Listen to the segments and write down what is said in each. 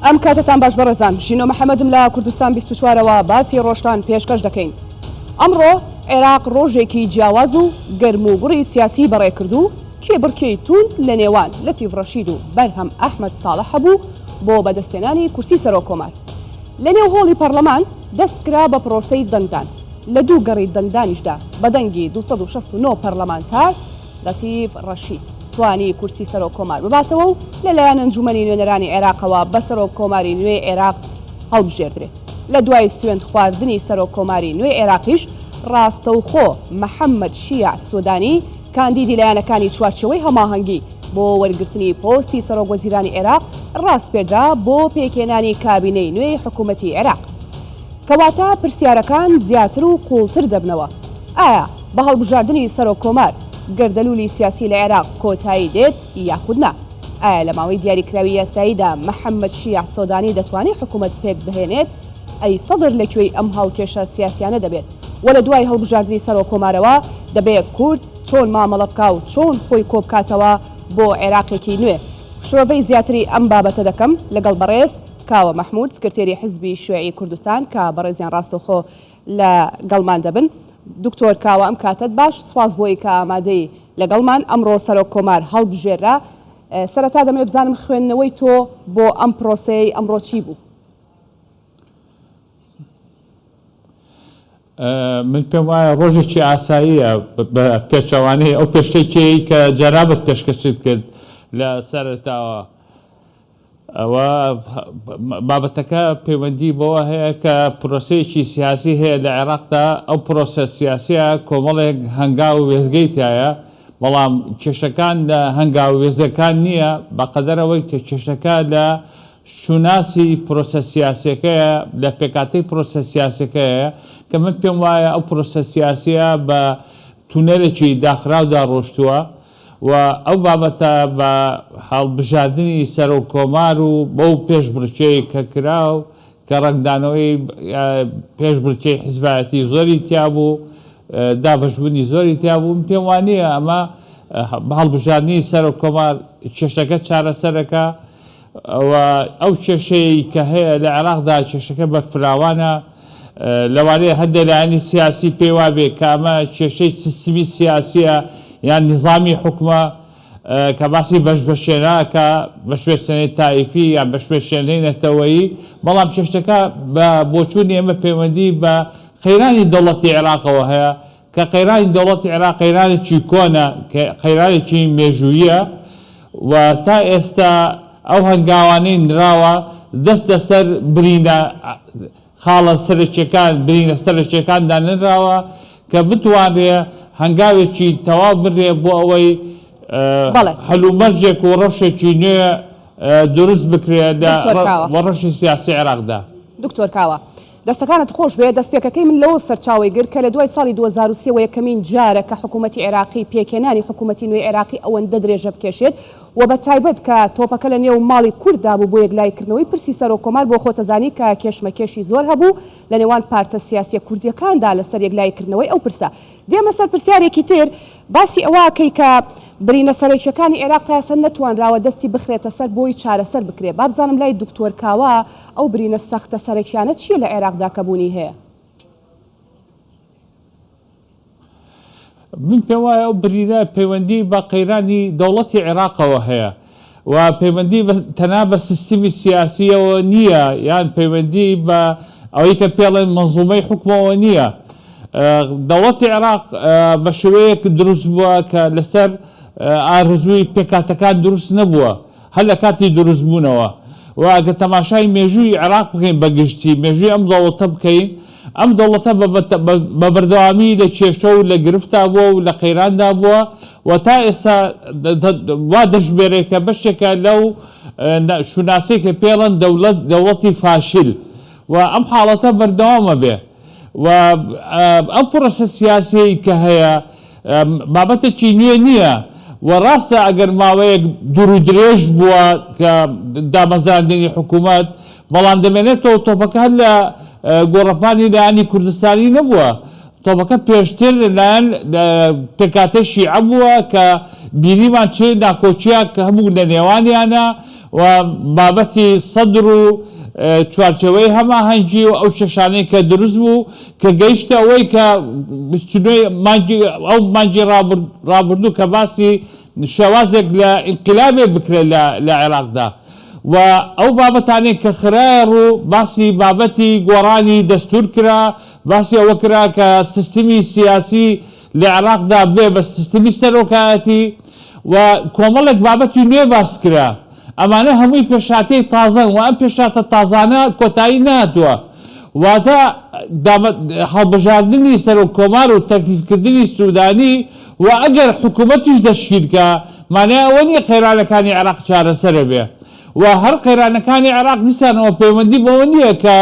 ئەم کاتەتان باش بەڕێزان، ژینۆ محەمەدم لە کوردستان 24 ەوە باسی ڕۆژتان پێشکەش دەکەین. ئەمڕۆ عێراق ڕۆژێکی جیاواز و گەرم و گوڕی سیاسی بەڕێکرد و کێبڕکێی تووند لە نێوان لەتیف ڕەشید و بەرهەم ئەحمەد ساڵح هەبوو بۆ بەدەستهێنانی کورسی سەرۆککۆمار. لە نێو هۆڵی پەڕلەمان دەست کرا بە پڕۆسەی دەنگدان، لە دوو گەڕی دەنگدانیشدا بە دەنگی 269 پەرلەمانتار لەتیف ڕەشید توانی کورسی سەرۆک کۆمار بباتەوە و لە لایەن ئەنجومەنی نوێنەرانی عێراقەوە بە سەرۆک کۆماری نوێی عێراق هەڵبژێردرێ. لە دوای سوێند خواردنی سەرۆک کۆماری نوێی عێراقیش ڕاستەوخۆ محەمەد شیاع سودانی کاندیدی لایەنەکانی چوارچێوەی هەماهەنگی بۆ وەرگرتنی پۆستی سەرۆک وەزیرانی عێراق ڕاسپێردرا بۆ پێکهێنانی کابینەی نوێی حکومەتی عێراق. کەواتە پرسیارەکان زیاتر و قووڵتر دەبنەوە، ئایا بە هەڵبژاردنی سەرۆک کۆمار گەردەلوولی سیاسی لە عێراق کۆتایی دێت یاخود نا؟ ئایا لە ماوەی دیاریکراوی یاساییدا محەمەد شیاع سۆدانی دەتوانێت حکومەت پێکبهێنێت؟ ئەی سەدر لە کوێی ئەم هاوکێشە سیاسیانە دەبێت؟ وە لە دوای هەڵبژاردنی سەرۆک کۆمارەوە دەبێ کورد چۆن مامەڵە بکا و چۆن خۆی کۆبکاتەوە بۆ عێراقێکی نوێ؟ شرۆڤەی زیاتری ئەم بابەتە دەکەم لەگەڵ بەڕێز کاوە مەحمود سکرتێری حزبی شوێعی کوردستان کە بەڕێزیان ڕاستەوخۆ لە گەڵمان دەبن. دکتۆر کاوە ئەم کاتەت باش، سوپاس بۆی کە ئامادەی لەگەڵمان. ئەمڕۆ سەرۆک کۆمار هەڵبژێررا. سەرەتا دەمەوێت بزانم خوێندنەوەی تۆ بۆ ئەم پرۆسەیەی ئەمڕۆ چی بوو؟ من پێم وایە ڕۆژێکی ئاساییە بە پێچەوانەی ئەو پێشتێکیەی کە جەنابت پێشکەشت کرد لە سەرەتاوە. ئەوە بابەتەکە پەیوەندی بەوە هەیە کە پرۆسەیەکی سیاسی هەیە لە عێراقدا، ئەو پرۆسە سیاسیە کۆمەڵێک هەنگاو و وێستگەی تیایە، بەڵام کێشەکان لە هەنگاو و وێستگەکان نییە بەقەدەر ئەوەی کە کێشەکە لە شوناسی پرۆسە سیاسیەکەیە، لە پێکهاتەی پرۆسە سیاسیەکەیە کە من پێم وایە ئەو پرۆسە سیاسیە بە تونێلێکی داخراودا ڕۆشتووە و ئەو بابەتە بە هەڵبژاردنی سەرۆک کۆمار و بەو پێشبڕکێی کە کرا و کە ڕەنگدانەوەی پێشبڕکێی حزبایەتی زۆری تیا بوو، دابەشبوونی زۆری تیا بوو، من پێم وانییە ئەمە بە هەڵبژاردنی سەرۆک کۆمار کێشەکە چارەسەرەکا و ئەو کێشەیەی کە هەیە لە عێراقدا کێشەکە بەرفراوانە، لەوانەیە هەندێک لایەنی سیاسی پێی وابێ کە ئەمە کێشەی سیستمی سیاسیە یان نیزامی حوکمە کە باسی بەشبەشێنە ئەکا، بەشبەشێنەی تائیفی یان بەشبەشێنەی نەتەوەیی، بەڵام کێشەکە بە بۆچوونی ئێمە پەیوەندی بە قەیرانی دەوڵەتی عێراقەوە هەیە کە قەیرانی دەوڵەتی عێراق قەیرانێکی کۆنە، قەیرانێکی مێژووییە و تا ئێستا ئەو هەنگاوانەی نراوە دەست لەسەر برینە خاڵە سەرەکیەکان، برینە سەرەکیەکان دانەنراوە کە بتوانرێ هەنگاوێکی تەواو بنرێ بۆ ئەوەی هەلومەرجێک و ڕەوشێکی نوێ دروست بکرێ لە ڕەوشی سیاسی عێراقدا. دکتۆر کاوە، دەستەکانت خۆش بێ، دەستپێکەکەی من لەوە سەرچاوەی گرت کە لە دوای ساڵی 2003 وە یەکەمین جارە کە حکوومەتی عێراقی پێکهێنانی حکوومەتی نوێی عێراقی ئەوەندە درێژە بکێشێت و بە تایبەت کە تۆپەکە لە نێو ماڵی کورددا بوو بۆ یەکلاییکردنەوەی پرسی سەرۆک کۆمار بۆ خۆتەزانی کە کێشمەکێشی زۆر هەبوو لە نێوان پارتە سیاسیە کوردیەکاندا لەسەر یەکلاییکردنەوەی ئەو پرسە. دێمە سەر پرسیارێکی تر، باسی ئەوە ئەکەی کە برینە سەرەکیەکانی عێراق تا ئێستا نەتوانراوە دەستی بخرێتە سەر بۆی چارەسەر بکرێ، بابزانم لای دکتۆر کاوە ئەو برینە سەختە سەرەکیانە چیە لە عێراقدا کە بوونی هەیە؟ من پێم وایە ئەو برینە پەیوەندی بە قەیرانی دەوڵەتی عێراقەوە هەیە و پەیوەندی تەنها بە سیستمی سیاسیەوە نییە یان پەیوەندی بە ئەوەی کە پێڵێن مەنزومەی حکومەوە نییە. دەوڵەتی عێراق بە شێوەیەک دروست بووە کە لەسەر ئارەزووی پێکهاتەکان دروست نەبووە. هەر لە کاتی دروستبوونەوە و ئەگەر تەماشای مێژووی عێراق بکەین بە گشتی، مێژووی ئەم دەوڵەتە بکەین، ئەم دەوڵەتە بە بەردەوامی لە کێشە و لە گرفتا بووە و لە قەیراندا بووە و تا ئێستا وا دەژمێرێ کە بەشێکە لەو شوناسەی کە پێڵێن دەوڵەت دەوڵەتی فاشل و ئەم حاڵەتە بەردەوامە بێ و ئەم پرۆسە سیاسیەی کە هەیە بابەتێکی نوێ نییە و ڕاستە ئەگەر ماوەیەک دوور و درێژ بووە کە دامەزراندنی حکوومەت، بەڵام دەمێنێتەوە تۆپەکە هەر لە گۆڕەپانی لایەنی کوردستانی نەبووە، تۆپەکە پێشتر لەلایەن پێکهاتەی شیعە بووە کە بینیمان چ ناکۆکییەک هەبوو لە نێوانیانە. و بابەتی سەدر و چوارچێوەی هەماهەنگی و ئەو کێشانەی کە دروست بوو کە گەیشتە ئەوەی کە 29 مانگی ئەو مانگی ڕابردوو کە باسی شێوازێک لە ئینقلابێک بکرێت لە عێراقدا و ئەو بابەتانەی کە خرایە ڕوو باسی بابەتی گۆڕانی دەستور کرا، باسی ئەوە کرا کە سیستمی سیاسی لە عێراقدا بێ بە سیستمی سەرۆکایەتی و کۆمەڵێک بابەتی نوێ باس کرا. ئەمانە هەمووی پێشهاتەی تازەن و ئەم پێشهاتە تازانە کۆتایی نەهاتووە. واتە هەڵبژاردنی سەرۆک کۆمار و تەکلیفکردنی سودانی و ئەگەر حکومەتیش تەشکیل کا مانای ئەوە نییە قەیرانەکانی عێراق چارەسەرەبێ و هەر قەیرانەکانی عێراق دیسانەوە پەیوەندی بەوە نییە کە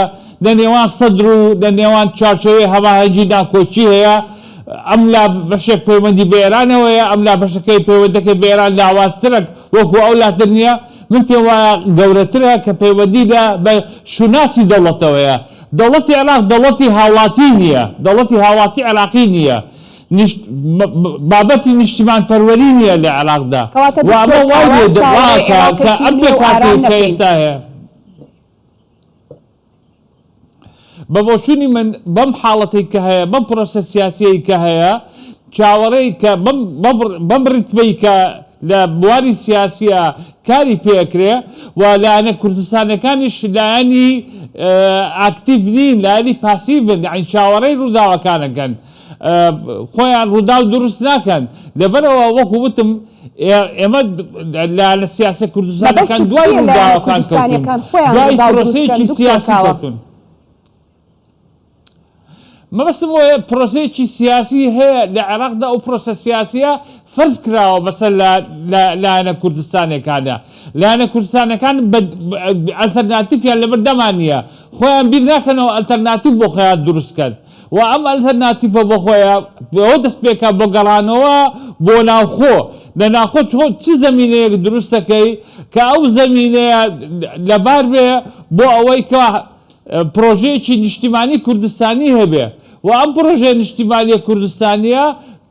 لە نێوان سەدر و لە نێوان چوارچێوەی هەماهەنگی ناکۆکی هەیە، ئەم لا بەشێک پەیوەندی بە ئێرانەوە هەیە، ئەم لا بەشەکەی پەیوەندەکەی بە ئێران لاوازترە وەکو ئەو لاتر نییە، من پێم وایە گەورەترە کە پەیوەندی لە بە شوناسی دەوڵەتەوەیە، دەوڵەتی عێراق دەوڵەتی هاوڵاتی نییە، دەوڵەتی هاوڵاتی عێراقی نییە. بابەتی نیشتیمانپەروەری نییە لە عێراقدا کەواتە و ئەمە دکتۆر وای کاوە لێ چاوەڕێی کە عێراقێکی ئەم نوێ و ئارام پێکهاتەی کە نەکەین. ئێستا هەیە بە بۆچوونی من بەم حاڵەتەی کە هەیە بەم پرۆسە سیاسیەی کە هەیە چاوەڕێی کە بەم بەم ڕیتمەی کە لە بواری سیاسیە کاری پێ ئەکرێ و لایەنە کوردستانیەکانیش لایەنی ئاکتیڤ نین لایەنی پاسیڤن یانی چاوەڕێی ڕووداوەکان ئەکەن خۆیان ڕووداو دروست ناکەن لەبەرئەوە وەکو وتم ئێمە لایەنە سیاسە کوردستانەکان مەبەستت دوای چییە لایەنە ڕووداوەکان کەوتون کوردستانیەکان خۆیان دوای ڕووداو دروست کەن پرۆسەیەکی دکتۆر سیاسی کاوە؟ کەوتون. مەبەستم ئەوەیە پرۆسەیەکی سیاسی هەیە لە عێراقدا ئەو پرۆسە سیاسیە فەرز کراوە بەسەر لایەنە کوردستانیەکانە لایەنە کوردستانەکان ئەلتەرناتیفیان لەبەردەما نییە خۆیان بیر ناکەنەوە ئەلتەرناتیف بۆ خۆیان دروست کەن و ئەم ئەلتەرناتیفە بۆ خۆیان بەوە دەست پێکا بۆ گەڕانەوە بۆ ناوخۆ لە ناوخۆ چ زەمینەیەک دروست دەکەی کە ئەو زەمینەیە لەبار بێ بۆ ئەوەی کە پرۆژەیەکی نیشتیمانی کوردستانی هەبێ و ئەم پرۆژە نیشتیمانیە کوردستانیە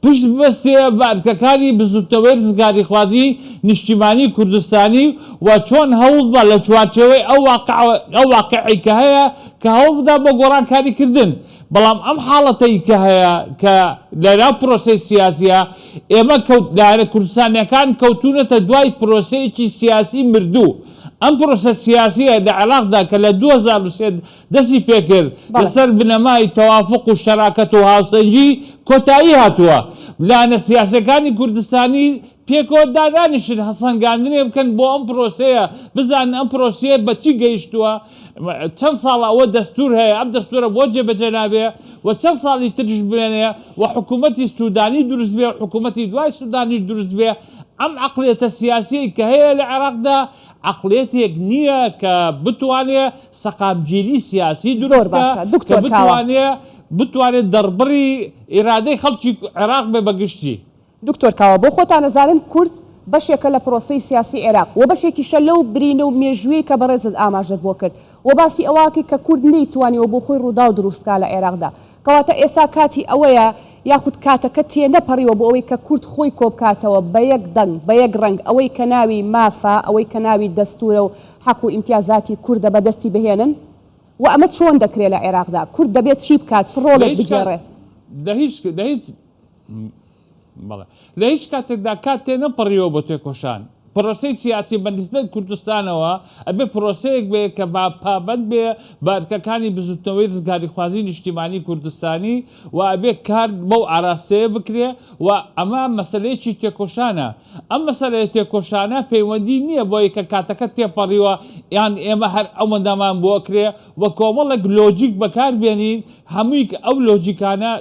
پشت ببەستێ بە ئەرکەکانی بزوتنەوەی رزگاریخوازی نیشتیمانی کوردستانی و چۆن هەوڵبا لە چوارچێوەی ئەو ئەو واقعەی کە هەیە کە هەوڵبدا بۆ گۆڕانکاری کردن بەڵام ئەم حاڵەتەی کە هەیە کە لەناو پرۆسەی سیاسیە ئێمە کەوت لایەنە کوردستانیەکان کەوتونەتە دوای پرۆسەیەکی سیاسی مردوو ئەم پرۆسە سیاسیە لە عێراقدا کە لە 2003 دەستی پێکرد لەسەر بنەمای تەوافوق و شەراکەت و هاوسەنگی کۆتایی هاتووە. لایەنە سیاسیەکانی کوردستانی پێکەوە دادانیشن هەڵسەنگاندنێ بکەن بۆ ئەم پرۆسەیە، بزانن ئەم پرۆسەیە بە چی گەیشتووە، چەند ساڵە ئەوە دەستوور هەیە، ئەم دەستوورە بۆ جێبەجێ نابێ و چەند ساڵی تریش بمێنێ و حکوومەتی سوودانی دروست بێ و حکوومەتی دوای سوودانیش دروست بێ، ئەم عەقڵیەتە سیاسیەی کە هەیە لە عێراقدا عەقڵیەتێک نییە کە بتوانێ سەقامگیری سیاسی زۆر دروست کا، باشە کە دکتۆر کاوە. بتوانێ بتوانێ دەڕبڕی ئیرادەی خەڵکی عێراق بێ بە گشتی. دکتۆر کاوە بۆ خۆتان ئەزانن کورد بەشێکە لە پرۆسەی سیاسی عێراق و بەشێکیشە لەو برینە و مێژوویەی کە بەڕێزت ئاماژەت بۆ کرد و باسی ئەوە کرد کە کورد نەیتوانیوە بۆ خۆی ڕووداو دروست کا لە عێراقدا کەواتە ئێستا کاتی ئەوەیە یاخود کاتەکە تێنەپەڕیوە بۆ ئەوەی کە کورد خۆی کۆبکاتەوە بە یەک دەنگ بە یەک ڕەنگ ئەوەی کە ناوی مافە ئەوەی کە ناوی دەستوورە و حەق و ئیمتیازاتی کوردە بەدەستی بهێنن؟ وە ئەمە چۆن دەکرێ لە عێراقدا؟ کورد دەبێت چی بکات؟ چ لە ڕۆڵێک هیچ کات بگێڕێ؟ لە هیچ لە هیچ بەڵێ لە هیچ کاتێکدا کات تێنەپەڕیوە بۆ تێکۆشان. پرۆسەی سیاسی بە نیسبەت کوردستانەوە ئەبێ پرۆسەیەک بێ کە با پابەند بێ بە ئەرکەکانی بزوتنەوەی رزگاریخوازی نیشتیمانی کوردستانی و ئەبێ کار بەو ئاراستەیە بکرێ و ئەمە مەسەلەیەکی تێکۆشانە. ئەم مەسەلەیە تێکۆشانە پەیوەندی نییە بەوەی کە کاتەکە تێپەڕیوە یان ئێمە هەر ئەوەندەمان بۆ ئەکرێ و کۆمەڵێک لۆجیک بەکار بێنین هەمووی ئەو لۆجیکانە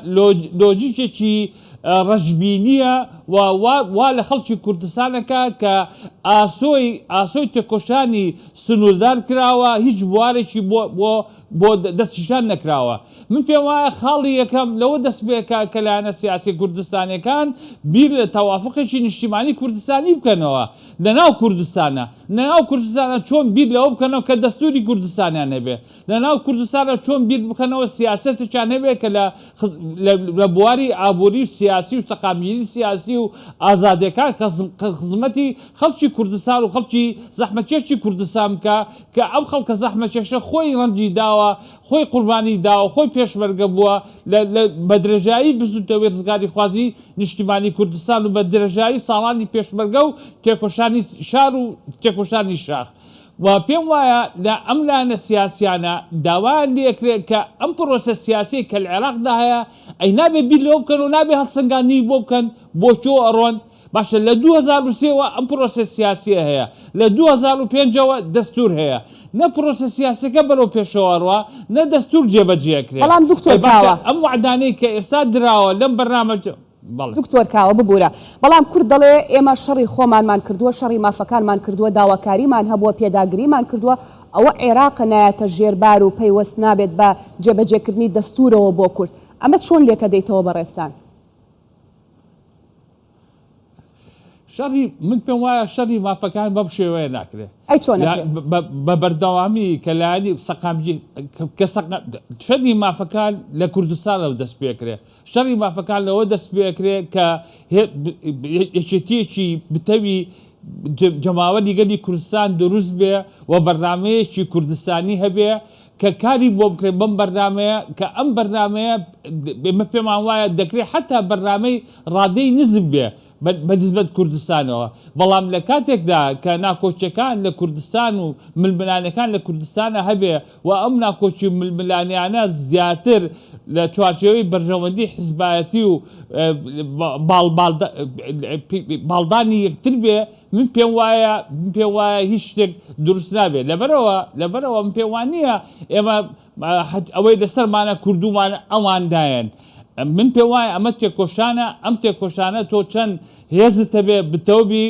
لۆجیکێکی ڕەشبینییە و وا وا لە خەڵکی کوردستان ئەکا کە ئاسۆی ئاسۆی تێکۆشانی سنووردار کراوە، هیچ بوارێکی بۆ بۆ بۆ دەستنیشان نەکراوە. من پێم وایە خاڵی یەکەم لەوە دەست پێ کە لایەنە سیاسیە کوردستانیەکان بیر لە تەوافوقێکی نیشتیمانی کوردستانی بکەنەوە لە ناو کوردستانا. لە ناو کوردستانا چۆن بیر لەوە بکەنەوە کە دەستووری کوردستانیان هەبێ. لە ناو کوردستانا چۆن بیر بکەنەوە سیاسەتێکیان هەبێ کە لە لە بواری ئابووری و سیاسی. سیاسی و سەقامگیری سیاسی و ئازادیەکان کە خزمەتی خەڵکی کوردستان و خەڵکی زەحمەتکێشی کوردستان بکا کە ئەم خەڵکە زەحمەتکێشە خۆی ڕەنجی داوە خۆی قوربانی داوە خۆی پێشمەرگە بووە لە لە بە درێژایی بزوتنەوەی ڕزگاریخوازی نیشتیمانی کوردستان و بە درێژایی ساڵانی پێشمەرگە و تێکۆشانی شار و تێکۆشانی شاخ و پێم وایە لە ئەم لایەنە سیاسیانە داوایان لێکرێ کە ئەم پرۆسە سیاسیەی کە لە عێراقدا هەیە ئەی نابێ بیر لەوە بکەن و نابێ هەڵسەنگاندنی بۆ بکەن بۆ کوێ ئەڕۆن باشە لە 2003 وە ئەم پرۆسە سیاسیە هەیە لە 2005 ەوە دەستور هەیە نە پرۆسە سیاسیەکە بەرەو پێشەوە ئەڕوا نە دەستور جێبەجێ ئەکرێ بەڵام دکتۆر ئەی باشە کاوە. ئەم وەعدانەی کە ئێستا دراوە لەم بەرنامە بەڵێ. دکتۆر کاوە ببورە بەڵام کورد دەڵێ ئێمە شەڕی خۆمانمان کردووە شەڕی مافەکانمان کردووە داواکاریمان هەبووە پێداگریمان کردووە ئەوە عێراقە نایەتە ژێر بار و پەیوەست نابێت بە جێبەجێکردنی دەستورەوە بۆ کورد ئەمە چۆن لێکەدەیتەوە بەڕێزتان؟ شەڕی من پێم وایە شەڕی مافەکان بەم شێوەیە ناکرێ ئەی چۆن ئەکرێ؟ بە بەردەوامی کە لایەنی سەقامگیر کە شەڕی مافەکان لە کوردستانەوە دەست پێکرێ شەڕی مافەکان لەوە دەست پێکرێ کە یەکێتیەکی بتەوی جەماوەری گەلی کوردستان دروست بێ و بەرنامەیەکی کوردستانی هەبێ کە کاری بۆ بکرێت بەم بەرنامەیە کە ئەم بەرنامەیە ئێمە پێمان وایە دەکرێت حەتا بەرنامەی ڕادەی نزم بێ بە نسبەت کوردستانەوە بەڵام لە کاتێکدا کە ناکۆکیەکان لە کوردستان و ململانێکان لە کوردستانە هەبێ و ئەم ناکۆکی و ململانێیانە زیاتر لە چوارچێوەی بەرژەوەندی حزبایەتی و باڵدانی یەکتر بێ من پێم وایە من پێم وایە هیچ شتێک دروست نابێت لەبەرەوە لەبەرەوە من پێم وان نییە ئێمە ئەوەی لەسەرمانە کوردومانە ئەوان دایەن من پێم وایە ئەمە تێکۆشانە ئەم تێکۆشانە تۆ چەند هێزت هەبێ بتەوبی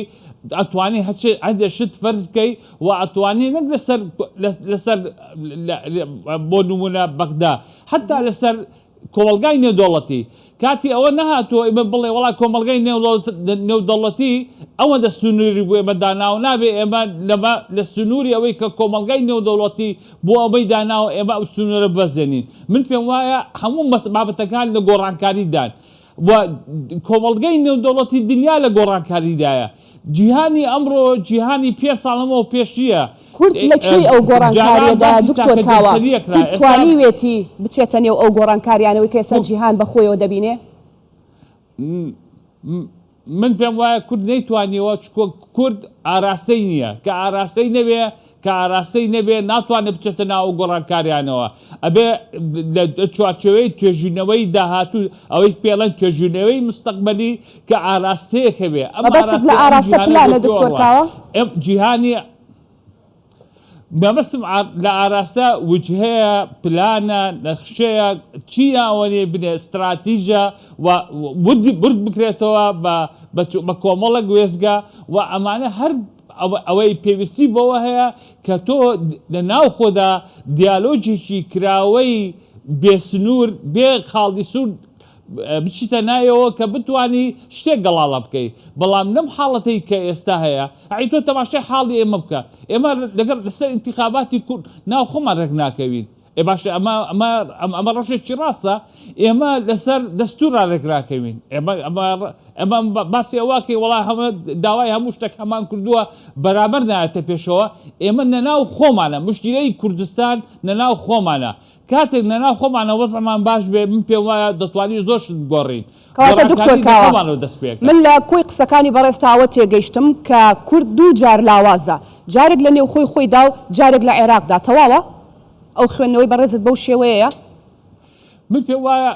ئەتوانی هەچێ هەندێک شت فەرزکەی و ئەتوانی نەک لەسەر لەسەر بۆ نمونە بەغدا حتا لەسەر کۆمەڵگای نێودەوڵەتی کاتی ئەوە نەهاتووە ئێمە بڵێ وەڵا کۆمەڵگای نێودەوڵەتی ئەوەندە سنووری بۆ ئێمە داناوە نابێ ئێمە لەمە لە سنووری ئەوەی کە کۆمەڵگای نێودەوڵەتی بۆ ئەمەی داناوە ئێمە ئەو سنوورە ببەزێنین من پێم وایە هەموو بابەتەکان لە گۆڕانکاریدان و کۆمەڵگەی نێودەوڵەتی دنیا لە گۆڕانکاریدایە جیهانی ئەمڕۆ جیهانی پێ ساڵ لەمەوە پێش نییە. کورد لە کوێی ئەو جاران گۆڕانکارییەدایە باسی دکتۆر تاکە کاوە؟ جەمسەرییە کرا کورد ئێستا توانیوێتی بچێتە نێو ئەو گۆڕانکاریانەوەی کە ئێستا جیهان بە خۆیەوە دەبینێ؟ من پێم وایە کورد نەیتوانیوە چکۆ کورد ئاراستەی نییە کە ئاراستەی نەبێ کە ئاراستەی نەبێ ناتوانێت بچێتە ناو ئەو گۆڕانکاریانەوە ئەبێ لە چوارچێوەی توێژینەوەی داهاتوو ئەوەی پێڵێن توێژینەوەی مستەقبەلی کە ئاراستەیەک هەبێ ئەم مەبەستت لە ئاراستەیە ئەم ئاراستە جیهانە بۆ پلانە کوێ دکتۆر ئەڕوات کاوە؟ ئەم جیهانی مەبەستم لە ئاراستە وجهەیە پلانە نەخشەیە چی ناوەنێ بنێ ستراتیژە و ورد ورد بکرێتەوە بە بە کۆمەڵێک وێستگە و ئەمانە هەر ئەوەی پێویستی بەوە هەیە کە تۆ لە ناوخۆدا دیالۆگێکی کراوەی بێ سنوور بێ خاڵی سوور بچیتە ناویەوە کە بتوانی شتێک گەڵاڵە بکەی بەڵام لەم حاڵەتەی کە ئێستا هەیە ئەی تۆ تەماشای حاڵی ئێمە بکە ئێمە لەگەڵ لەسەر ئینتیخاباتی کورد ناو خۆمان ڕێک ناکەوین ئێ باشە ئەمە ئەمە ئەمە ڕەوشێکی ڕاستە ئێمە لەسەر دەستورا ڕێک ناکەوین ئێمە ئەمە ئەمە باسی ئەوە کەی وەڵا هەمە داوای هەموو شتێک هەمان کردووە بەرامبەر نایەتە پێشەوە ئێمە نەناو خۆمانە مشکیلەی کوردستان نەناو خۆمانە کاتێک نەناو خۆمانە وەزعمان باش بێ من پێم وایە دەتوانین زۆر شت بگۆڕین کەواتە دکتۆر گۆڕانکاری لە کاوە خۆمانەوە دەست پێکا. من لە کۆی قسەکانی بەڕێزتاوە تێگەیشتم کە کورد دوو جار لاوازە جارێک لە نێوخۆی خۆیدا و جارێک لە عێراقدا تەواوە؟ ئەو خوێندنەوەی بەڕێزت بەو شێوەیەیە؟ من پێم وایە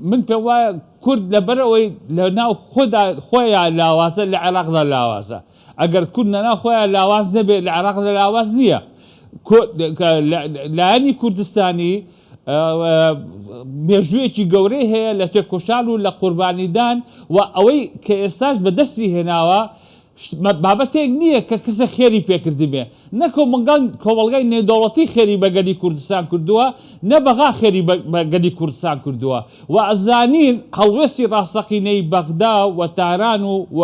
من پێم وایە کورد لەبەر ئەوەی لە ناو خۆدا خۆیا لاوازە لە عێراقدا لاوازە ئەگەر کورد لە ناو خۆیا لاواز نەبێ لە عێراقدا لاواز نییە لایەنی کوردستانی مێژوویەکی گەورەی هەیە لە تێکۆشان و لە قوربانیدان و ئەوەی کە ئێستاش بە دەستی هێناوە بابەتێک نییە کە کەسێک خێری پێکردبێ، نە کۆمەڵگای نێودەوڵەتی خێری بە گەلی کوردستان کردووە، نە بەغا خێری بە گەلی کوردستان کردووە و ئەزانین هەڵوێستی ڕاستەقینەی بەغدا و تاران و و